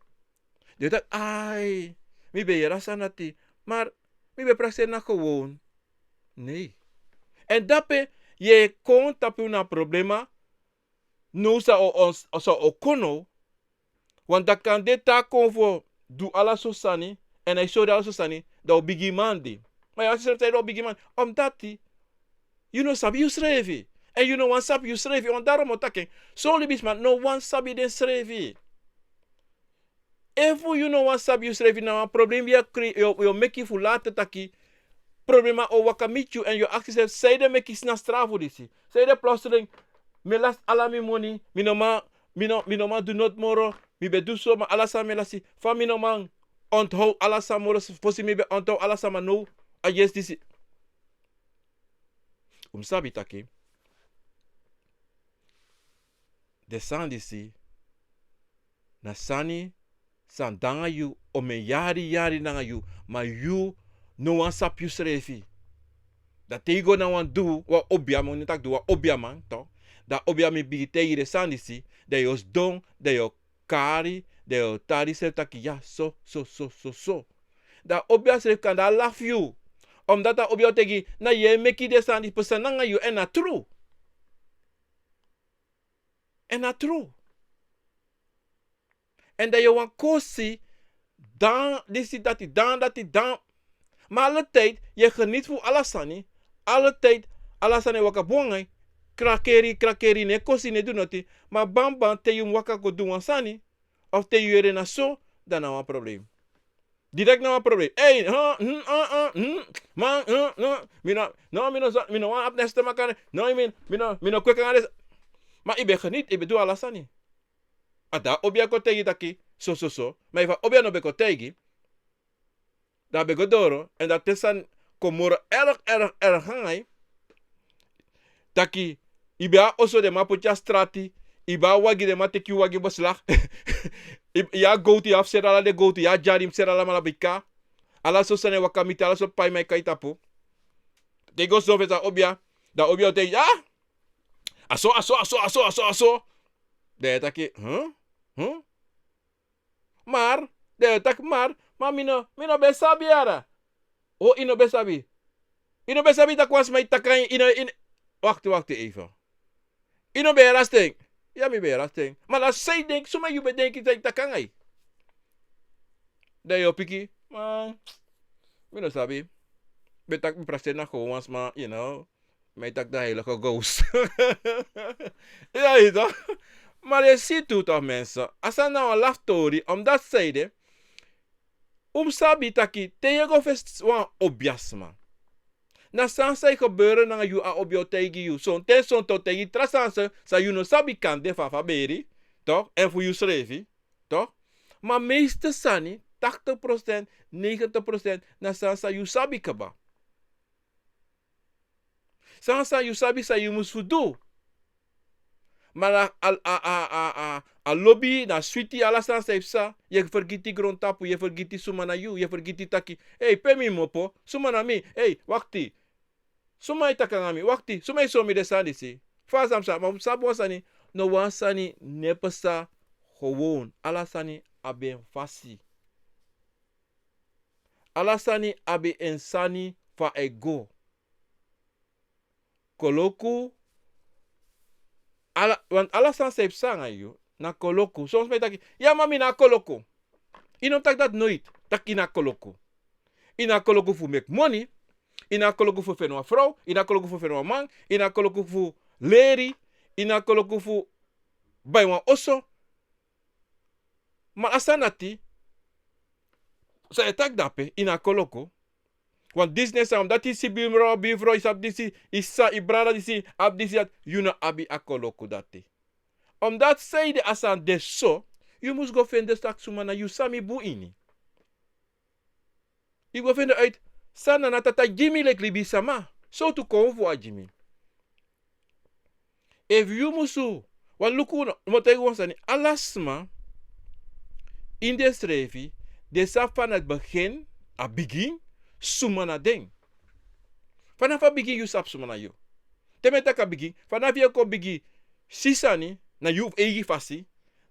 Dan yu taki, ai, mi ben yere a sani dati, maar mi ben prakseri na gewoon. Nee. En dape yu e kon tapu na problema, now san o, o, san o kon now. Want dan kande te a kon fu du ala sortu sani, en a e sori ala sortu sani, dan o bigi man de. Ma yu e aksi yu srefi san ede o bigi man? Omdat yu no sabi yusrefi. En yu no wani sabi yusrefi. Want daarom mi o taki en, son libisma no wani sabi densrefi. Efu yu no wani sabi yusrefi, na wan problem yu e kre-, yu o, yu o meki fu later taki problema o waka miti yu, èn yu o aksi yusrefi, sanede meki sani na strafu disi? Sanede plotseling mi e lasi ala mi moni, mi no man, mi no, mi no man du noti moro, mi ben du so, ma ala sani mi e lasi, fa mi no man onthoud ala sani moro, fosi mi ben onthoud ala sani, ma now a yesi disi. Un mus sabi taki den sani disi na sani san de nanga yu omen yari yari nanga yu, ma yu no wani sabi yusrefi. Dan te yu go na wan du, wan obiaman, unu taki du wan obiaman, toch. Dan obiaman bigin taigi den sani disi, dan yu o sidon, dan yu o kari, dan yu o tali yusrefi taki ya, so, so, so, so, so. Dan obia srefi kan dan lafu yu. Omdat a obia o taigi, na yu e meki den sani disi pasa nanga yu, èn na tru. Èn na tru. Èn dan yu o wani kosi, dan disi dati, dan dati, dan. Ma ala tijd yu e geniet fu ala sani. Ala tijd ala sani e waka bun nanga yu. Krakeri, krakeri, no e kosi, no e du noti. Ma banban te yu mus waka go du wan sani, of te yu yere na so, dan na wan problem. Direct na wan problem. Ei, huh, hmm, uh, uh, hmm, man, huh, huh. Mi no, no, mi no sa-, mi no wani abi neste makane. No, mi, mi no, mi no kweki nanga den sa-. Ma yu ben geniet, yu ben du ala sani. A dan obia kon taigi taki so, so, so. Ma efu a obia no ben kon taigi, dan a ben go doro, èn dan te sani kon moro erg, erg, erg nanga yu. Taki, yu ben abi oso, den man poti yu na strati, yu ben abi wagi, den man teki yu wagi beslag. Yu, yu abi gowtu, yu abi seri ala den gowtu, yu abi dyari, yu mus seri alamala bika. Ala sortu sani e waka miti, ala sortu paiman e kon tapu. Te yu go sidon fesi a obia, dan obia o taigi, ya. A so, a so, a so, a so, a so, a so. Dan yu e taki, huh? Huh? Maar, dan yu e taki, maar, ma mi no, mi no ben sabi yara. O, yu no ben sabi. Yu no ben sabi taki wan sma e taki nanga yu, yu no, yu no, wakti, wakti even. Yu no ben yere a sten. Ya, mi ben yere a sten. Ma na san yu denki, suma yu ben denki taki e taki nanga yu. Dan yu o piki, ma mi no sabi. Ben taki mi prakseri na gewoon wan sma, you know. Mi e taki dan heilige ghost. Ya, yu toch. Maar yu si tu toch, mensen. A sani na wan laftori, omdat sanede, un mus sabi taki te yu e go fesi wan obiasma, na sani san e gebere nanga yu, a obia o taigi yu. Sonten, sonten o taigi tra sani san, san yu no sabi, kande fa, fa beri, toch? Èn fu yusrefi, toch? Ma meeste sani, tachtig procent, negentig procent, na sani san yu sabi kaba. Sani san yu sabi san yu mus fu du. Ma a, a, a lobi na switi, ala sani san yu psa, yu e fergiti grontapu, yu e fergiti suma na yu, yu e fergiti taki, ei, pe mi mus opo, suma na mi, ei, wakti. Suma e taki nanga mi, wakti, suma e sori mi den sani disi. Fa a sa psa, ma un sabi wan sani, no wan sani no e psa gewoon, ala sani abi en fasi. Ala sani abi en sani fa a e go. Koloku, ala, want ala sani san e psa nanga yu, na koloku. Son sma e taki, ya, ma mi na koloku. Yu no mus taki dati noiti, taki yu na koloku. Yu na koloku fu meki moni, yu na koloku fu feni wan frow, yu na koloku fu feni wan man, yu na koloku fu leri, yu na koloku fu bai wan oso. Ma a sani dati, san yu e taki dape, yu na koloku. Want disi na sani, omdat yu si biro, biro, yu sabi disi, yu sa, yu brada disi abi disi, dati, yu no abi a koloku dati. Omdat sanede a sani de so, yu mus go feni taki suma na yu, san mi bun ini. Yu go feni uit san na a Tata gi mi leki libisma. Sortu kownu fu a gi mi. Efu yu musu, wan luku, mi o taigi wan sani, ala sma ini densrefi, den sabi fanafu begin, a bigin, suma na den. Fanafu a bigin yu sabi suma na yu. Te mi e taki a bigin, fanafu yu e kon bigin si sani na yu eigi fasi,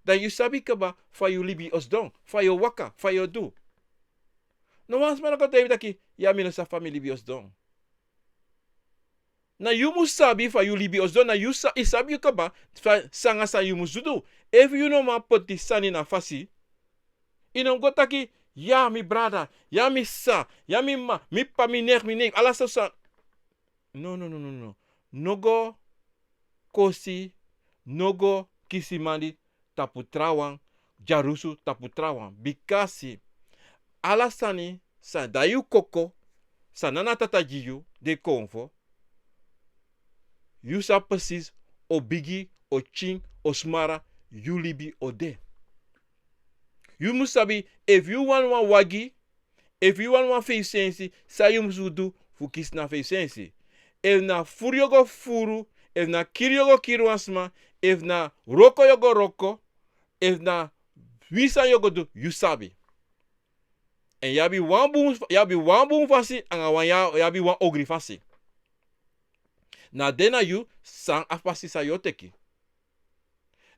dan yu sabi kaba fa yu libi o sidon, fa yu o waka, fa yu o du. No wan sma no kon taigi mi taki, ya, mi no sabi fa mi libi o sidon. Na yu mus sabi fa yu libi o sidon, na yu sa-, yu sabi yu kaba, fa, san nanga san yu mus du. Efu yu no man poti sani na fasi, yu no mus go taki, ya, mi brada, ya, mi sisa, ya, mi mama, mi p'pa, mi nen, mi nen, ala sortu sani. No, no, no, no, no. No go kosi, no go kisi mandi tapu trawan, dyarusu tapu trawan. Bikasi ala sani san e dai yu koko, san Nana Tata gi yu, den konfo, yu sabi precies o bigi, o pikin, o smara, yu libi o de. Yu mus sabi, efu yu wani wan wagi, efu yu wani wan feifi sensi, san yu mus du fu kisi na feifi sensi. Efu na furu yu o go furu, efu na kiri yu o go kiri wan sma, efu na wroko yu o go wroko, efu na winsi sani yu o go du, yu sabi. Èn yu abi wan bun, yu abi wan bun fasi, anga wan, yu abi wan ogri fasi. Na den na yu san a fasi san yu o teki.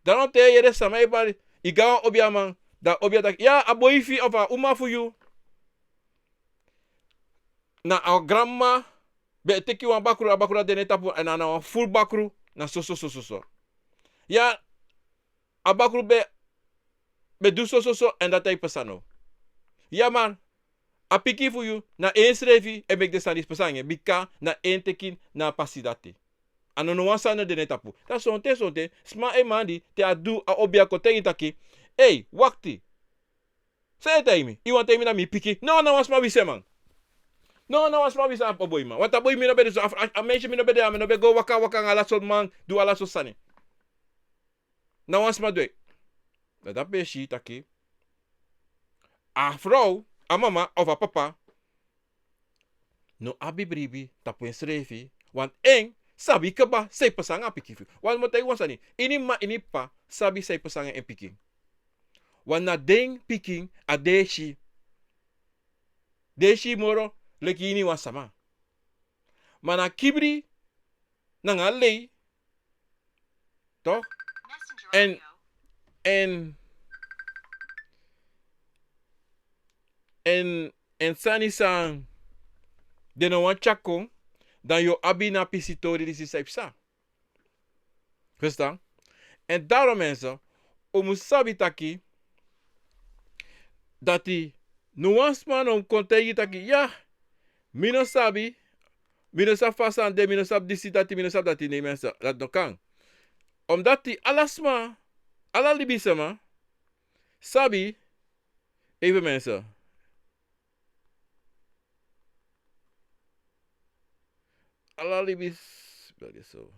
Dan te yu yere sama e bari, yu go na wan obiaman, dan obia taki, ya, a boifi of a uma fu yu. Na a granmama ben e teki wan bakru, a bakru dati de na en tapu, èn na wan furu bakru, na soso, soso, soso. Ya, a bakru ben, ben du soso, soso, èn dati e pasa now. Ya man, a pikin fu yu, na ensrefi e meki den sani disi pasa nanga en, bika na en teki na a pasi dati. A no, no wan sani no de na en tapu. Dan sonten, sonten, sma e mandi, te a du, a obia kon taigi taki, ei, wakti. San yu e taigi mi? Yu wani taigi mi na mi pikin? No, na wan sma wisiman. No, na wan sma wisiman, a boiman. Want a boi, mi no ben de so, a, a, a meisje, mi no ben de, a mi no ben go waka, waka anga ala sortu man, du ala sortu sani. Na wan sma du en. Dan dati ben e si taki a frow, a mama of a papa, no abi bribi tapu ensrefi, want en sabi kaba san e pasa nanga a pikin fu en. Want mi o taigi wan sani, ini mama, ini papa sabi san e pasa nanga en pikin. Want na den pikin a de e si. Den e si moro leki iniwan sama. Ma na kibri nanga lei, toch? Èn, èn, èn, èn sani san den no wani tyari kon, dan yu o abi na pisi tori disi san e psa. Verstaan? Èn daarom mensen, un mus sabi taki, dati no wan sma no kon taigi taki, ya, mi no sabi, mi no sabi fa a sani de, mi no sabi disi dati, mi no sabi dati, nee mensen, dati no kan. Omdat ala sma, ala libisma, sabi, even mensen. Ala libis, bel so.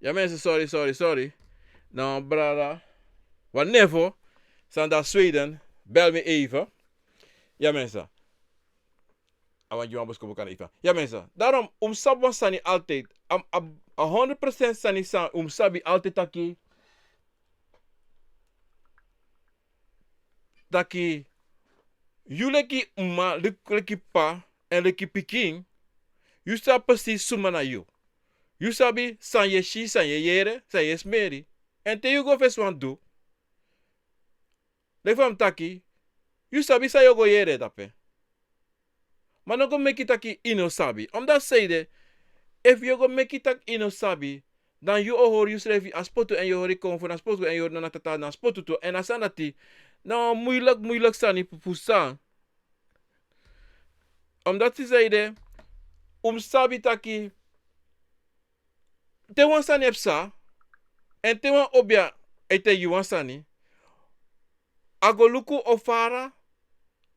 Ya mensen, sorry, sorry, sorry. No, brada. Wan nevo, san de na Sweden, bel mi even. Ya mensen. A wani gi wan boskopu kan even. Ya mensen. Daarom, un mus sabi wan sani altijd. A, a, a honderd procent sani san un mus sabi altijd taki. Taki, yu leki mama, leki, leki papa, èn leki pikin, yu sabi precies suma na yu. Yu sabi san yu e si, san yu e yere, san yu e smeri. Èn te yu go fesi wan du, leki fa mi taki, yu sabi san yu o go yere dape. Ma no go meki taki yu no sabi. Omdat sanede, efu yu o go meki taki yu no sabi, dan yu o hori yusrefi a spotu èn yu o hori konfo na spotu èn yu o hori Nana Tata na spotu tu. Èn a sani dati, na wan moeilijk, moeilijk sani fu, fu san. Omdat sanede, un mus sabi taki, te wan sani e psa, èn te wan obia e taigi yu wan sani, a go luku o fara,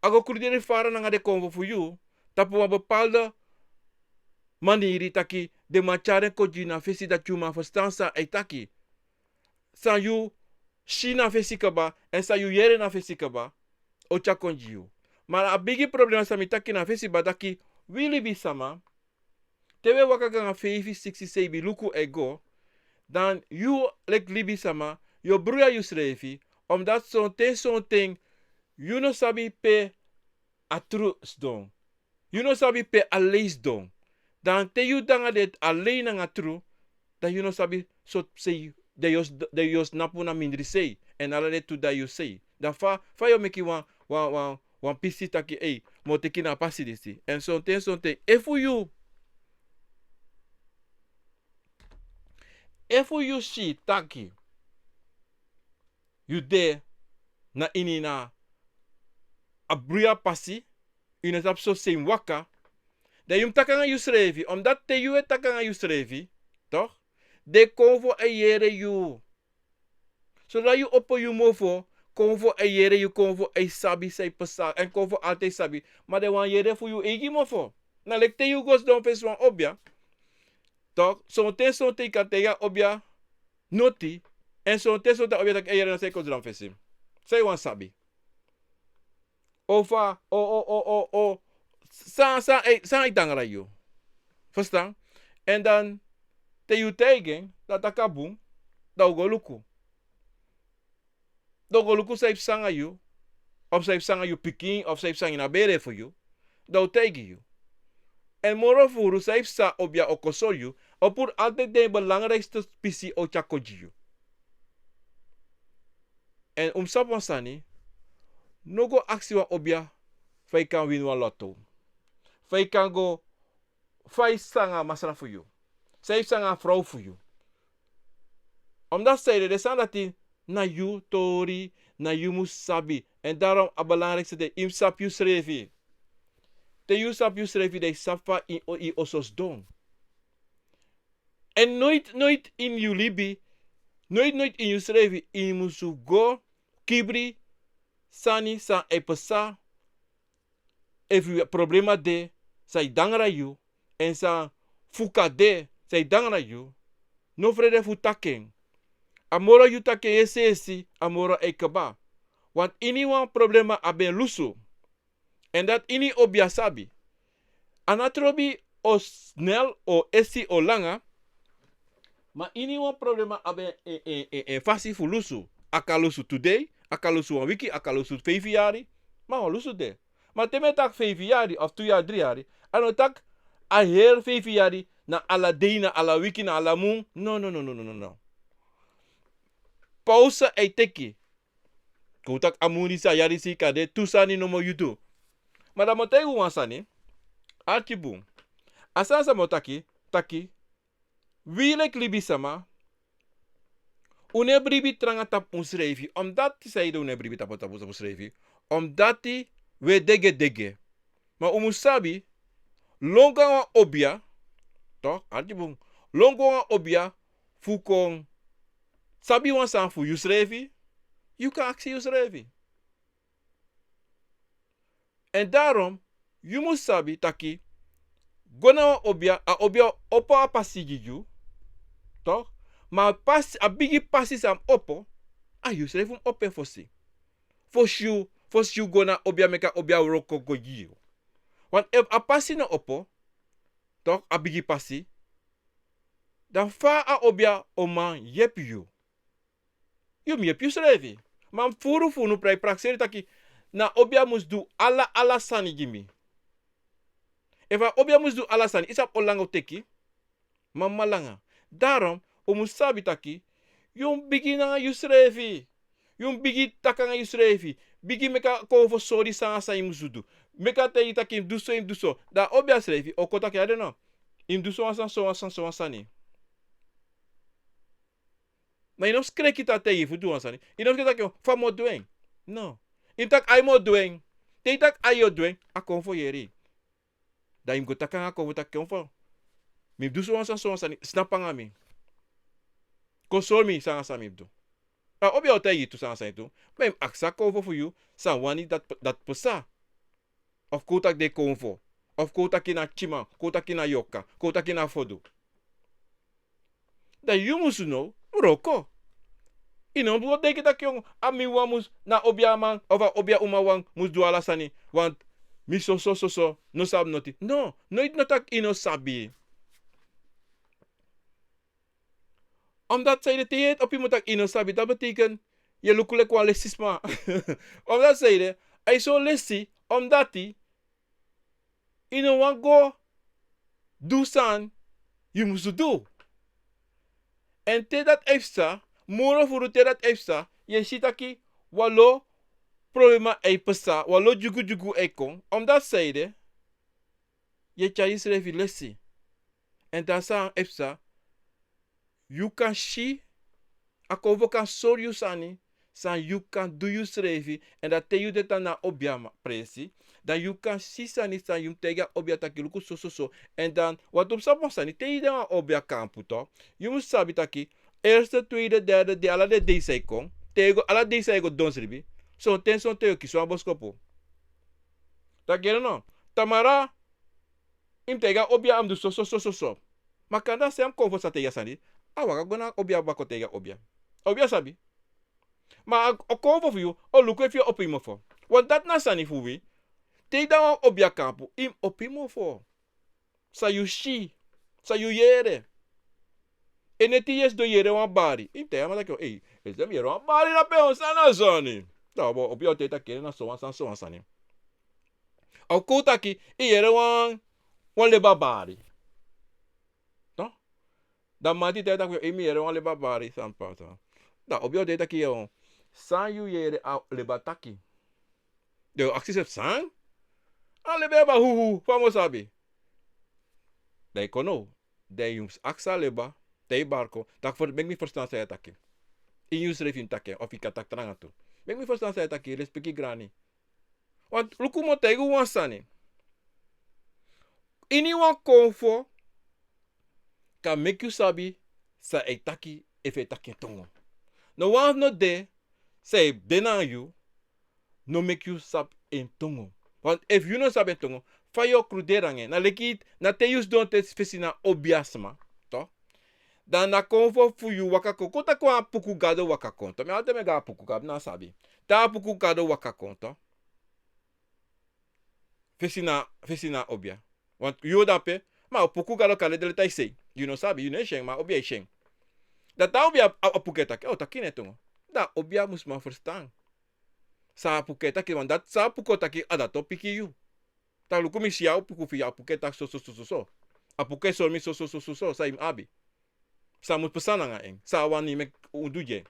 a go kruderi fara nanga den konfo fu yu, tapu wan bepaalde maniri taki den man tyari en kon gi yu na fesi dati yu man ferstan san a e taki. San yu si na fesi kaba, èn san yu yere na fesi kaba, o tyari kon gi yu. Ma a bigi problema san mi taki na fesi kaba taki, wi libisma, te wi e waka go nanga feifi, siksi, seibi luku e go, dan yu leki libisma, yu o bruya yusrefi, omdat sonten, sonten, yu no sabi pe a tru sidon. Yu no sabi pe a lei sidon. Dan te yu de nanga den a lei nanga tru, dan yu no sabi sortu sei, dan yu o s-, dan yu o snapu na mindri sei. Èn ala den tu dan yu sei. Dan fa, fa yu o meki wan, wan, wan, wan pisi taki, ei, mi o teki na a pasi disi. Èn sonten, sonten, efu yu efu yu si taki yu de na ini na a bruya pasi, yu no sabi so seni waka, dan yu mus taki nanga yusrefi, omdat te yu e taki nanga yusrefi, toch, den konfo e yere yu. Zodat yu opo yu mofo, konfo e yere yu, konfo e sabi san e pasa, èn konfo altijd sabi. Ma den wani yere fu yu eigi mofo. Na leki te yu go sidon fesi wan obia, toch, sonten sonten yu kan taigi a obia noti, èn sonten sonten a obia taki: "Ei, yere, no, san yu kon sidon fesi? San yu wani sabi? O fa, o, o, o, o, o, san, san, ei, san e de nanga yu?" Verstaan? Èn dan te yu taigi en, dan a taki: "A bun." Dan u go luku. Dan u go luku san e pasa nanga yu, of san e pasa nanga yu pikin, of san e pasa ini a bere fu yu. Dan u taigi yu. Èn moro furu san e pasa, obia o kon sori yu, o puru altijd den belangrijkste pisi o tyari kon gi yu. Èn un mus sabi wan sani, no go aksi wan obia fa yu kan wini wan lotto, fa yu kan go, fa e pasa nanga a masra fu yu, san e pasa nanga a frow fu yu. Omdat san ede, den sani dati na yu tori, na yu mus sabi. Èn daarom a belangrijkste de, yu mus sabi yusrefi. Te yu sabi yusrefi, dan yu sabi fa yu, yu oso sidon. Èn nooit, nooit ini yu libi, nooit, nooit ini yusrefi, yu mus go kibri sani san e pasa. Efu problema de san e de nanga yu, èn san fuka de san e de nanga yu, no frede fu taki en. A moro yu taki en yesi yesi, a moro e kaba. Want iniwan problema abi en lusu. Èn dati iniwan obia sabi. A no trobi o snel, o esi, o langa. Ma iniwan problema abi en, en, en, en, en fasi fu lusu. A kan lusu today, a kan lusu wan wiki, a kan lusu feifi yari. Ma wan lusu de. Ma te mi e taki feifi yari of tu yari, dri yari, a no taki a heri feifi yari, na ala dei, na ala wiki, na ala mun. No, no, no. Pauze e teki. Kon taki a mun disi, a yari disi kan de tu sani nomo yu du. Ma dan mi o taigi un wan sani. Arki bun. A sani san mi o taki, taki, wi leki libisama, un no e bribi tranga tapu unsrefi. Omdat san ede un no e bribi tapu, tapu, tapu unsrefi? Omdat wi e degedege. Ma un mus sabi, lon go na wan obia, toch, arki bun, lon go na wan obia fu kon sabi wan sani fu yusrefi, yu kan aksi yusrefi. Èn daarom, yu mus sabi taki, go na wan obia, a obia o opo a pasi gi yu, toch, ma a pasi, a bigi pasi san mus opo, a yusrefi mus opo en fosi. Fosi yu, fosi yu go na obia, meki a obia wroko go gi yu. Want efu a pasi no opo, toch, a bigi pasi, dan fa a obia o man yepi yu? Yu mus yepi yusrefi. Ma furu fu unu prai prakseri taki, na obia mus du ala, ala sani gi mi. Efu a obia mus du ala sani, yu sabi o langa o teki? Mama langa. Daarom, un mus sabi taki, yu mus bigin nanga yusrefi. Yu mus bigin taki nanga yusrefi. Bigin meki a konfo sori san, san yu mus du. Meki a taigi yu taki yu mus du so, yu mus du so. Dan a obia srefi o kon taki: "A de no. Yu mus du so wan sani, so wan sani, so wan sani." Ma yu no mus kreki te a taigi yu fu du wan sani. Yu no mus kreki taki: "Fa mi o du en?" No. Yu mus taki: "Ai, mi o du en." Te yu taki: "Ai, yu o du en," a konfo yere yu. Dan yu mus go taki nanga a konfo taki: "Konfo, mi mus du so wan sani, so wan sani, snapu nanga mi. Kon sori mi san, san mi mus du." A obia o taigi yu tu san, san yu mus du. Ma yu mus aksi a konfo fu yu san a wani dati, dati pasa. Of kon un taki den konfo. Of kon un taki na tyiman, kon un taki na yorka, kon un taki na fodu. Dan yu musu now wroko. Yu no mus go denki taki: "Yon, a mi wan mus, na obia man of a obia uma wan mus du ala sani, want mi soso, soso, no sabi noti." No, noiti no taki yu no sabi. Omdat san ede, te yu e opo yu mout taki yu no sabi, dati betekent yu e luku leki wan lesisma. Omdat san ede, a e so lesi, omdat yu no wani go du san yu musu du. Èn te dati e psa, moro furu te dati e psa, yu e si taki wan lo problema e psa, wan lo dyugudyugu e kon. Omdat san ede, yu e tyari yusrefi lesi. Èn te a sani e psa, yu kan si, a konfo kan sori yu sani san yu kan du yusrefi, èn dan te yu de tan na a obiaman presi, dan yu kan si sani san yu mus taigi a obia taki luku sososo. Èn dan wantu mus sabi wan sani, te yu de na wan obia kampu, yu mus sabi taki eerste, tweede, derde dei, ala den dei san yu kon, te yu go, ala dei san yu go donsribi, sonten sonten yu o kisi wan boskopu. Taki yere no, tamara yu mus taigi a obia a mus du sososo. Ma kande a srefi konfo sa taigi a sani, a waka go na a obia baka o taigi a obia. A obia sabi. Ma a konfo fu yu o luku efu yu o opo yu mofo. Want dati na sani fu wi. Te yu de na wan obia kampu, yu mus opo yu mofo. San yu si, san yu yere. Eneti yesi den o yere wan bari, yu mus taigi a man taki, ei, esi den mus yere wan bari na pe, on sani na sani. Dan a obia o taigi taki na sowan sani, sowan sani. A o kon taki yu yere wan, wan leba bari. Dan manti taigi taki, ei, mi yere wan leba bari, san pasa. Dan a obia o taigi taki, yu, san yu yere a leba taki? Den o aksi srefi san? A leba eba huhu, fa mi o sabi? Dan yu kon now, dan yu mus aksi a leba, te yu bari kon, taki, meki mi ferstan san yu e taki. Ini yusrefi yu mus taki en, of yu kan taki tranga tu. Meki mi ferstan san yu e taki, respeki grani. Want luku, mi o taigi yu wan sani. Ini wan konfo kan meki yu sabi san a e taki, efu a e taki en tongo. No wan no de san e de na yu, no meki yu sabi en tongo. Want efu yu no sabi en tongo, fa yu o kruderi nanga en? Na leki, na te yu sidon te fesi na obiasma, toch? Dan na konfo fu yu waka kon, kon taki wan puku gado waka kon, toch? Mi altijd mi e go na puku, kaba mi no sabi. Te a puku gado waka kon, toch? Fesi na, fesi na obia. Want yu o de ape, ma a puku gado kan de leti a e sei. Yu no sabi, yu no e si en, ma obia e si en. Dan te a obia, a, a puku e taki, o taki na en tongo. Dan a obia mus man ferstan san a puku e taki, want dati san a puku o taki, a dati o piki yu. Taki luku, mi si a puku fu yu, a puku e taki sosososo. A puku e sori mi sosososo san yu mus abi, san mus pasa nanga en, san a wani meki un du gi en.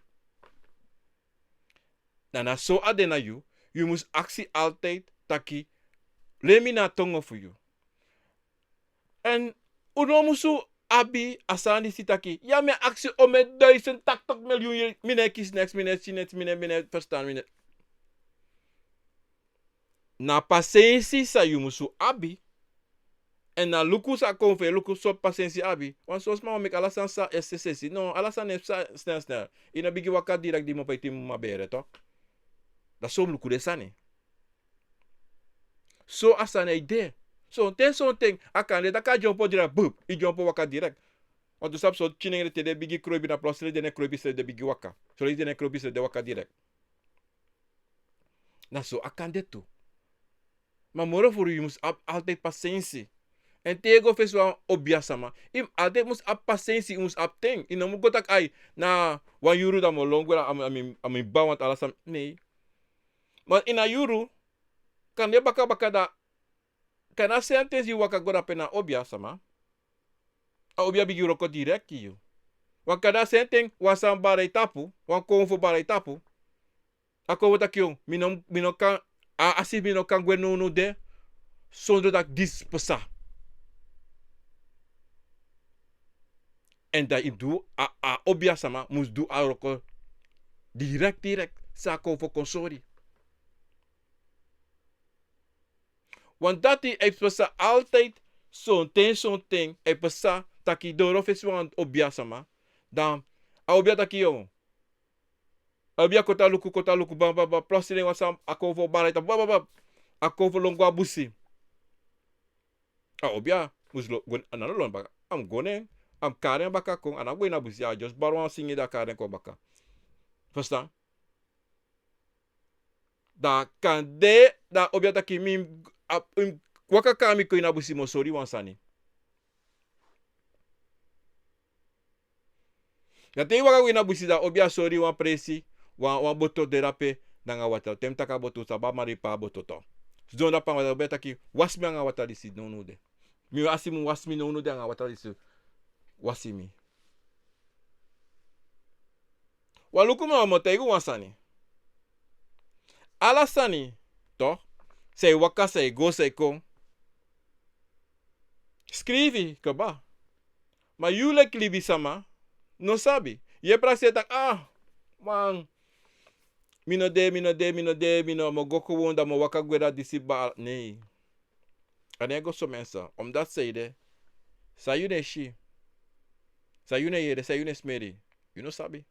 Dan na so a de na yu, yu mus aksi altijd taki, leri mi na a tongo fu yu. Èn un no musu abi a sani disi taki, ya, mi e aksi omeni duizend tachtig miljoen, mi no e kisi neks, mi no e si neks, mi no e, mi no e ferstan, mi no e. Na pasensi san yu musu abi. Èn na luku san a konfo e luku, sortu pasensi yu abi. Want son sma wani meki ala sani sa e sensi. No, ala sani e sa snel snel. Yu no bigin waka direct di yu mu opo yu tin mama bere, toch? Dan so un mus luku den sani. So a sani e de. Sonten sonten a kan de taki a dyompo direct, bup, yu dyompo waka direct. Want un sabi son pikin nengre, te den bigin kroibi, na plotseling den no e kroibi srefi, den bigin waka. Son leisi den no e kroibi srefi, den waka direct. Na so a kan de tu. Ma moro furu yu mus abi altijd pasensi. Èn te yu e go fesi wan obiasma, yu mus altijd mus abi pasensi, yu mus abi ten. Yu no mus go taki, ai, na wan yuru dan mi o lon gwe, a mi, a mi, a mi ban, want ala sani, nee. Ma ini a yuru, kande baka baka dan, kande a sentence yu waka go dape na obiasma, a obia bigin wroko direct gi yu. Want kande a sentence wan sani bari a yu tapu, wan konfo bari a yu tapu, a konfo taki, yo, mi no, mi no kan, a, a si mi no kan gwe nownow de sondro taki disi pasa. Èn dan yu mus du, a, a obiasma mus du a wroko direct direct san a konfo kon sori. Want dati e pasa altijd, sonten sonten e pasa taki doro fesi wan obiasma, dan a obia taki, yo, a obia kon tan luku, kon tan luku, bam, bam, bam, plotseling wan sani, a konfo bari a yu tapu, bam, bam, bam, a konfo lon go a busi. A obia mus lon, a no lon baka, a mus go na en, a mus kari en baka kon, a no go ini a busi, a just bari wan singi dan a kari en kon baka. Ferstan? Dan kande dan a obia taki mi, a, mi waka kon, mi kon ini a busi, mi o sori wan sani. Dan te yu waka go ini a busi, dan a obia sori wan presi, wan, wan boto de dape, nanga watra. Te mi taki a boto, san Bob Marley pe a boto tu. Sidon dape nanga watra, a obia taki, wasi mi nanga watra disi nownow de. Mi wasi, mi wasi mi nownow de nanga watra disi. Wasi mi. Wan luku, mi o taigi wan sani. Ala sani, toch, san e waka, san e go, san e kon, skrifi kaba. Ma yu leki libisma, no sabi. Yu e prakseri taki, ah, man, mi no de, mi no de, mi no de, mi no, mi o go gewoon, dan mi o waka gwe na disi bal. Nee. A no e go so, mensen. Omdat zij de, san yu no e si, san yu no e yere, san yu no e smeri, yu no sabi.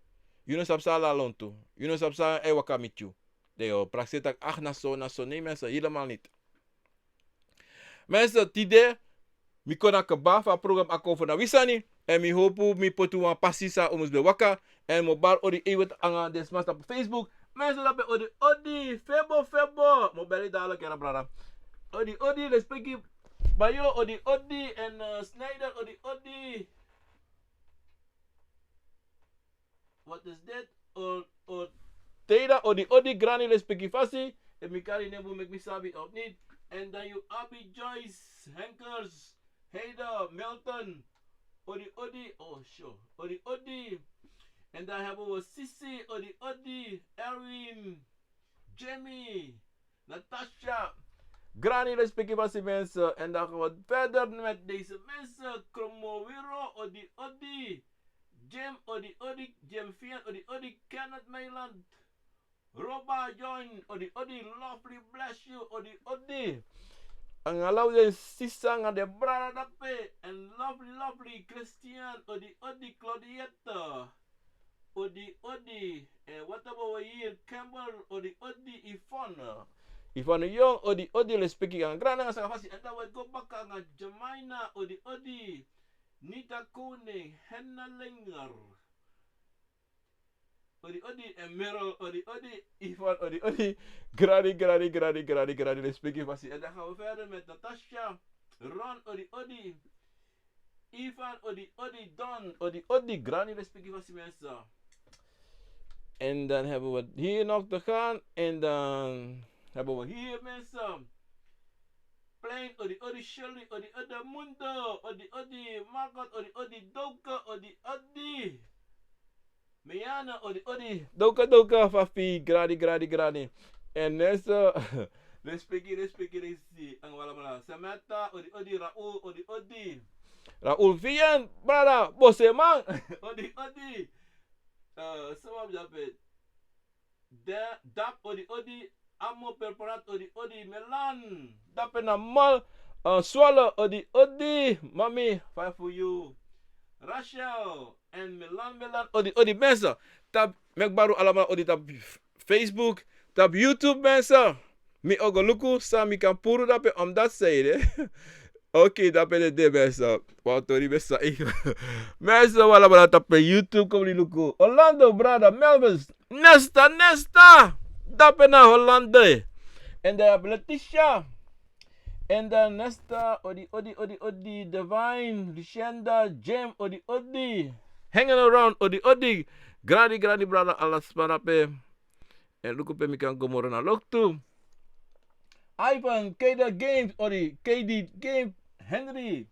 Yu no sabi san ala lontu. Yu no sabi san e waka miti yu. Dan yu o prakseri taki, ah, na so, na so. Nee, mensen, helemaal niet. Mensen, tide mi kon na kaba fu a program Akomfo na wi sani. Èn mi howpu mi poti wan pasi san un mus ben waka. Èn mi o bari odi even nanga den sma tapu Facebook. Mensen, dape odi odi, Febo, Febo. Mi o beli dalo kera brada. Odi odi, Lespeki Bayo, odi odi. Èn, eh, Snyder, odi odi. Wat is dit? O, o, Teda, odi odi, Granny, Lespeki Fasi. Efu mi kari nen bun, meki mi sabi of niet. En dan yu abi Joyce, Henkers, Heda, Milton, odi odi, oh, sure, odi odi. En dan hebben we Sisi, odi odi, Erwin, Jimmy, Natasha, Granny, Lespeki Fasi, mensen. En dan gaan we verder met deze mensen. Kromowiro, odi odi. Jim, odi odi. Jim Fian, odi odi. Kenneth Meiland, Roba John, odi odi. Lovely, bless you, odi odi. Nanga ala den sisa nanga den brada dape. En Lovely, Lovely, Christian, odi odi. Claudietta, odi odi. En wat hebben we hier? Campbell, odi odi. Yvonne, Yvonne Jong, odi odi. Lespeki nanga Granny nanga Saka Fasi. En dan we go baka nanga Jemina, odi odi. Nita Koning, Henna Linger, odi odi. En Merel, odi odi. Yvonne, odi odi. Granny, Granny, Granny, Granny, Granny, Lespeki Fasi. En dan gaan we verder met Natasha, Ron, odi odi. Ivan, odi odi. Don, odi odi. Granny, Lespeki Fasi, mensen. En dan hebben we hier nog te gaan. En dan hebben we hier, mensen. Plein, odi odi. Shirley, odi odi. Mundo, odi odi. Margot, odi odi. Doke, odi odi. Meyana, odi odi. Doke, Doke, Fafi, Granny, Granny, Granny. En mensen, Lespeki, Lespeki, Lespeki. Nanga un alamala. Samantha, odi odi. Raoul, odi odi. Raoul Vian, brada, Boseman, odi odi. Eh, sama dape. De, Dap, odi odi. Amo Perforat, odi odi. Melan, dape na mal. Eh, Swallow, odi odi. Mami, fire for you. Rachel, en Melan, Melan, odi odi. Mensen, tapu, meki un bari alamala odi tapu Facebook, tapu YouTube, mensen. Mi o go luku san mi kan puru dape, omdat zij de. Oké, dape den de, mensen. Wan tori, mensen. Mensen, un alamala tapu YouTube, kon luku. Orlando, brada, Melvis, Nesta, Nesta. Dape na Hollande. En dan Letitia. En dan Nesta, odi odi, odi odi. Divine, Lucinda, Jim, odi odi. Hanging around, odi odi. Granny, Granny, brada, ala sma dape. En luku pe mi kan go moro na loktu. Ivan, Keda Games, odi, K D Games, Henry.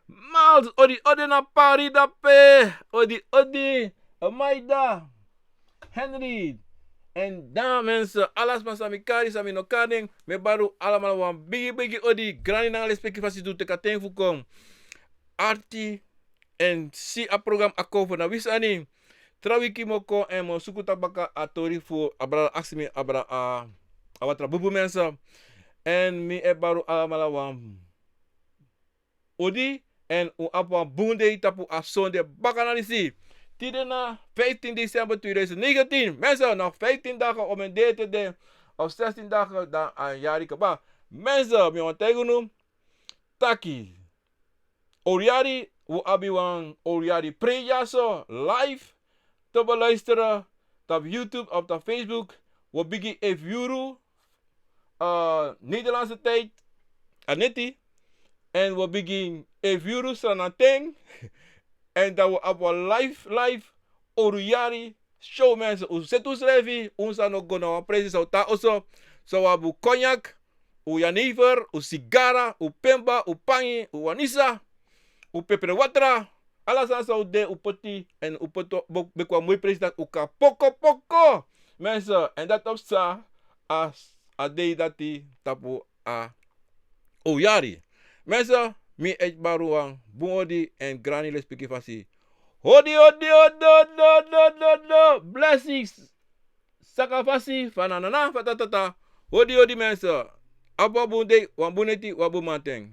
Miles, odi odi. Na Paris dape, odi odi. Maida, Henry. En dan, mensen, ala sma san mi kari, san mi no kari, mi e bari un alamala wan bigi bigi odi. Granny nanga Lespeki Fasi tu teki a ten fu kon arki en si a program Akomfo na wi sani. Tra wiki mi o kon en mi o suku tabaka a tori fu a brada aksi mi, a brada, a, a watra bubu, mensen. En mi e bari un alamala wan odi, en un abi wan bun dei tapu a sonde baka na disi. Tide na vijftien december tweeduizend negentien. Mensen, nog vijftien dagen om en dei te de, of zestien dagen, dan a yari kaba. Mensen, mi wani taigi unu taki owru yari, un abi wan owru yari preiki dyaso, live, te beluisteren, tapu YouTube of tapu Facebook. Un o bigin efu yuru, eh, Nederlandse tijd, a neti. En un o bigin efu yuru Sranan ten. En dan un o abi wan live, live owru yari show, mensen. Un seti unsrefi, un sa no go na wan presi, san un tan oso. So un abi un konyak, un jenever, un sigara, un pemba, un pangi, un wanisa, un pepre watra. Ala sani san un de, un poti, en un poti, bo-, meki wan moi presi taki un kan poko poko. Mensen, en dati o psa a, a dei dati tapu a owru yari. Mensen, mi e bari un wan bun odi, en Granny Lespeki Fasi Odi, odi, odi, odi, odi, odi, odi, odi. Blessings. Saka fasi, fa na nana, fa ta ta ta. Odi, odi, mensen. Abi wan bun dei, wan bun neti, wan bun mamanten.